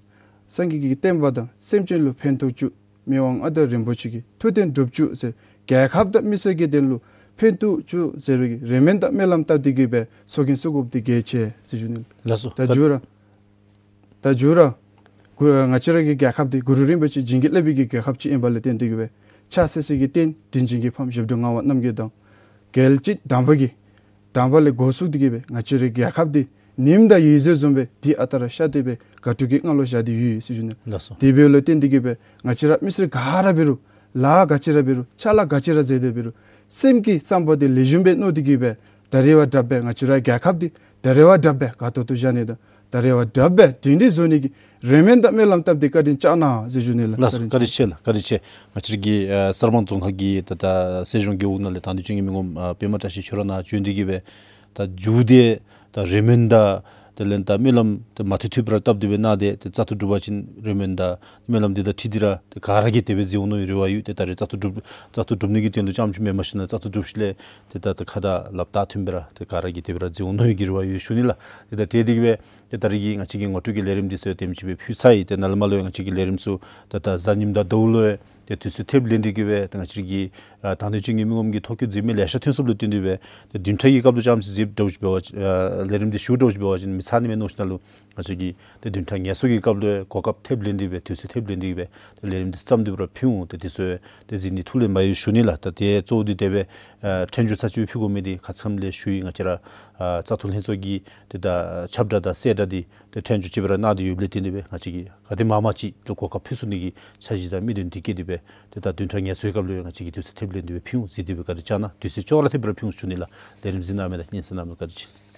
སངས་རྒྱས་ཀྱི་བསྟན་པ་དང་སེམས་ཅན་ལུ་ཕན་ཐོགས་བཅུག། མི་དབང་མངའ་བདག་རིན་པོ་ཆེ་གི་ཐུགས་དོན་འགྲུབ་བཅུག་ཟེར་རྒྱལ་ཁབ་དང་མི་སེར་གྱི་དོན་ལུ་ཕན་ཐོགས་བཅུག་ཟེར་བའི་གི་རེ་སྨོན་དང་སྨོན་ལམ་བཏབ་སྟེ་གིས་སྦེ་ཚོགས་རྒྱན་བཙུགས་དགོཔ་འདི་གལ་ཆེ་ཟེར་ཞུ་ནི་ལགས། ལགས་སོ། ད་མཇུག་ར་ད་མཇུག་ར་གུ་ང་བཅས་ར་གི་རྒྱལ་ཁབ་འདི་གུ་རུ་རིན་པོ་ཆེ་བྱིན་གྱིས་བརླབས་པའི་གི་རྒྱལ་ཁབ་ཅིག་ཨིན་པ་ལས་བརྟེན་ཏེ་གིས་སྦེ་ཕྱག་འཚལ་སའི་གི་རྟེན་དྲིན་ཅན་གྱི་ཕམ་ཞབས་དྲུང་ངག་དབང་རྣམ་རྒྱལ་དང་རྒྱལ་གཅེས་དམ་པ་གི་དམ་པ་ལས་འགོ་བཙུགས་ཏེ་གིས་སྦེ་ང་བཅས་རའི་རྒྱལ་ཁབ་འདི་ཉིམ་དང་འོད་ཟེར་བཟུམ་སྦེ་འདི་ཨ་རྟག་ར་ཤར་ཏེ་སྦེ་དགའ་སྤྲོ་གི་ངང་ལུ་བཞག་སྟེ་ཡོད་ཟེར་ཞུ་ནི། ལགས་སོ། དེ་འབདཝ་ལས་བརྟེན་ཏེ་གིས་སྦེ་ང་བཅས་ར་མི་སེར་ག་ར་འབད་རུང་ལཱ་ག་ཅི་ར་འབད་རུང་ཕྱག་ལཱ་ག་ཅི་ར་མཛད་དེ་འབད་རུང་སེམས་ཀྱི་བསམ་པ་འདི་ལེགས་ཤོམ་སྦེ་མནོ་སྟེ་གིས་སྦེ་ད་རེས་བ་དྲག་སྦེ་ང་བཅས་ར་རྒྱལ་ཁབ་འདི་ད་རེས་བ་དྲག་སྦེ་དགའ་ཏོག་ཏོ་བཞག་ནི་དང་ད་རེས་བ་དྲག་སྦེ་སྒྲིང་སྒྲིང་བཟོ་ནི་གི་རེ་སྨོན་དང་སྨོན་ལམ་བཏབ་སྟེ་བཀའ་དྲིན་བསྐྱང་གནང་ཟེར་ཞུ་ནི་ལགས། ལགས་སོ། བཀའ་དྲིན་ཆེ་ལགས། བཀའ་དྲིན་ཆེ། ང་བཅས་ར་གི་ཨ་གསར་སྤང་རྫོང་ཁག་གི་ད་ད་སྲིད་གཞུང་གི་འོག་ནང་ལས་དང་འདོད་ཅན་གྱི་མི་ངོམ་ཨ་པདྨ་བཀྲ་ཤིས་ཁྱོད་ར་ནཱ་བྱོན་ཏེ་གིས་སྦེ་ད་མཇུག་དེ་ད་རེ་སྨོན་དང་དེ་ལས་ད་སྨོན་ལམ་དེ་མ་ཐུབ་ཐུབ་ར་བཏབ་སྟེ་སྦེ་གནང་སྟེ་ཏེ་བཙག་འཐུ་གྲུབ་པ་ཅིན་རེ་སྨོན་དང་སྨོན་ལམ་འདི་དང་འཁྲིལ་ཏེ་ར་ཏེ་ག་ར་གིས་དེ་སྦེ་མཛད་འོང་མནོ་བའི་རེ་བ་ཡོད། ཏེ་ད་རེས་བཙག་འཐུ་གྲུབ་བཙག་འཐུ་གྲུབ་ནི་གི་དོན་ལུ་རྐྱངམ་ཅིག་མེན་པར་ཞིན་ན་བཙག་འཐུ་གྲུབ་ཞིནམ་ལས་ཏེ་ད་ཏེ་ཁ་དང་ལགཔ་ཐག་མཐུན་སྦེ་ར་ཏེ་ག་ར་གིས་དེ་སྦེ་ར་མཛད་འོང་མནོ་བའི་གི་རེ་བ་ཡོད་ཞུ་ནི་ལགས། ཏེ་ད་དེ་དེ་གིས་སྦེ་ཏེ་ད་རེས་ཀྱི་ང་བཅས་ཀྱི་ངོ་སྤྲོད་ཀྱི་ལས་རིམ་འདི་ཚུ་དེམ་ཅིག་སྦེ་ཕུལ་ཚར་ཡི། ཏེ་ནཱ་ལས་མར་ལུ་ཡང་ང་བཅས་ཀྱི་ལས་རིམ་ཚུ་ད་ད་གཟའ་ཉིམ་དང་ཟླཝ་ལུ་ཡང་ཏེ་དུས་ཚོད་ཐེབས་ལེན་ཏེ་གིས་སྦེ་ཏེ་ང་བཅས་ཀྱི་ཨ་དང་འདོད་ཅན་གྱི་མི་ངོམ་གྱི་ཐོ་བཀོད་མཛད་མི་ལེ་ཤ་ཐོན་སོངམ་ལུ་བརྟེན་ཏེ་སྦེ་ཏེ་བདུན་ཕྲག་གི་སྐབས་ལུ་རྐྱངམ་ཅིག་མཛདཔ་འདྲཝ་ཅིག་འབད་བ་ཅིན་ཨ་ལས་རིམ་འདི་ཞུཝ་འདྲཝ་ཅིག་འབད་བ་ཅིན་མི་ཚང་ནི་མས་མནོ་ཞིན་ན་ལུ་ ང་བཅས་ཀྱིས་ཏེ་བདུན་ཕྲག་ངལ་གསོ་གི་སྐབས་ལུ་གོ་སྐབས་ཐེབས་ལེན་ཏེ་སྦེ་དུས་ཚོད་ཐེབས་ལེན་ཏེ་སྦེ་ཏེ་ལས་རིམ་འདི་བརྩམས་ཏེ་སྦེ་ར་ཕུལ་འོང་། ཏེ་དེ་ཚུ་ཏེ་གཟིགས་ནི་ཐུགས་ལས་མ་ཡལ་ཞུ་ནི་ལགས། ད་དེ་གཙོ་བོ་འདི་དེ་སྦེ་ཨ་ཕྲན་བཅུ་ཚར་གཅིག་སྦེ་ཕུལ་དགོ་མི་འདི་ཁ་ཙ་ཁ་ཉིནམ་ལས་ཞུ་ཡི། ང་བཅས་ར་ཨ་བཙག་འཐུ་ལྷན་ཚོགས་ཀྱི་ཏེ་ད་ཁྱབ་བསྒྲགས་དང་གསལ་བསྒྲགས་འདི་ཏེ་ཕྲན་བཅུ་ཅིག་སྦེ་ར་གནང་སྟེ་ཡོདཔ་ལས་བརྟེན་ཏེ་སྦེ་ང་བཅས་ཀྱིས་ག་དེ་མང་མང་ཅིག་ལུ་གོ་སྐབས་ཕུལ་ཚུགས་ནི་གི་འཆར་གཞི་དང་དམིགས་དོན་འདི་བསྐྱེད་དེ་སྦེ་ཏེ་ད་བདུན་ཕྲག་ངལ་གསོའི་སྐབས་ལུ་ཡང་ང་བཅས་ཀྱིས་དུས་ཚོད་ཐེབས་ལེན་ཏེ་སྦེ་ཕུལ་འོང་། གཟིགས་ཏེ་སྦེ་བཀའ་དྲིན་བསྐྱང་གནང་། དུས་ཚོད་ཅོག་ར་འཐདཔ་སྦེ་ར་ཕུལ་འོང་ཞུ་ནི་ལགས། ལས་རིམ་གཟིགས་གནང་མི་དང་སྙན་གསན་གནང་མི་བཀའ་དྲིན་ཆེ།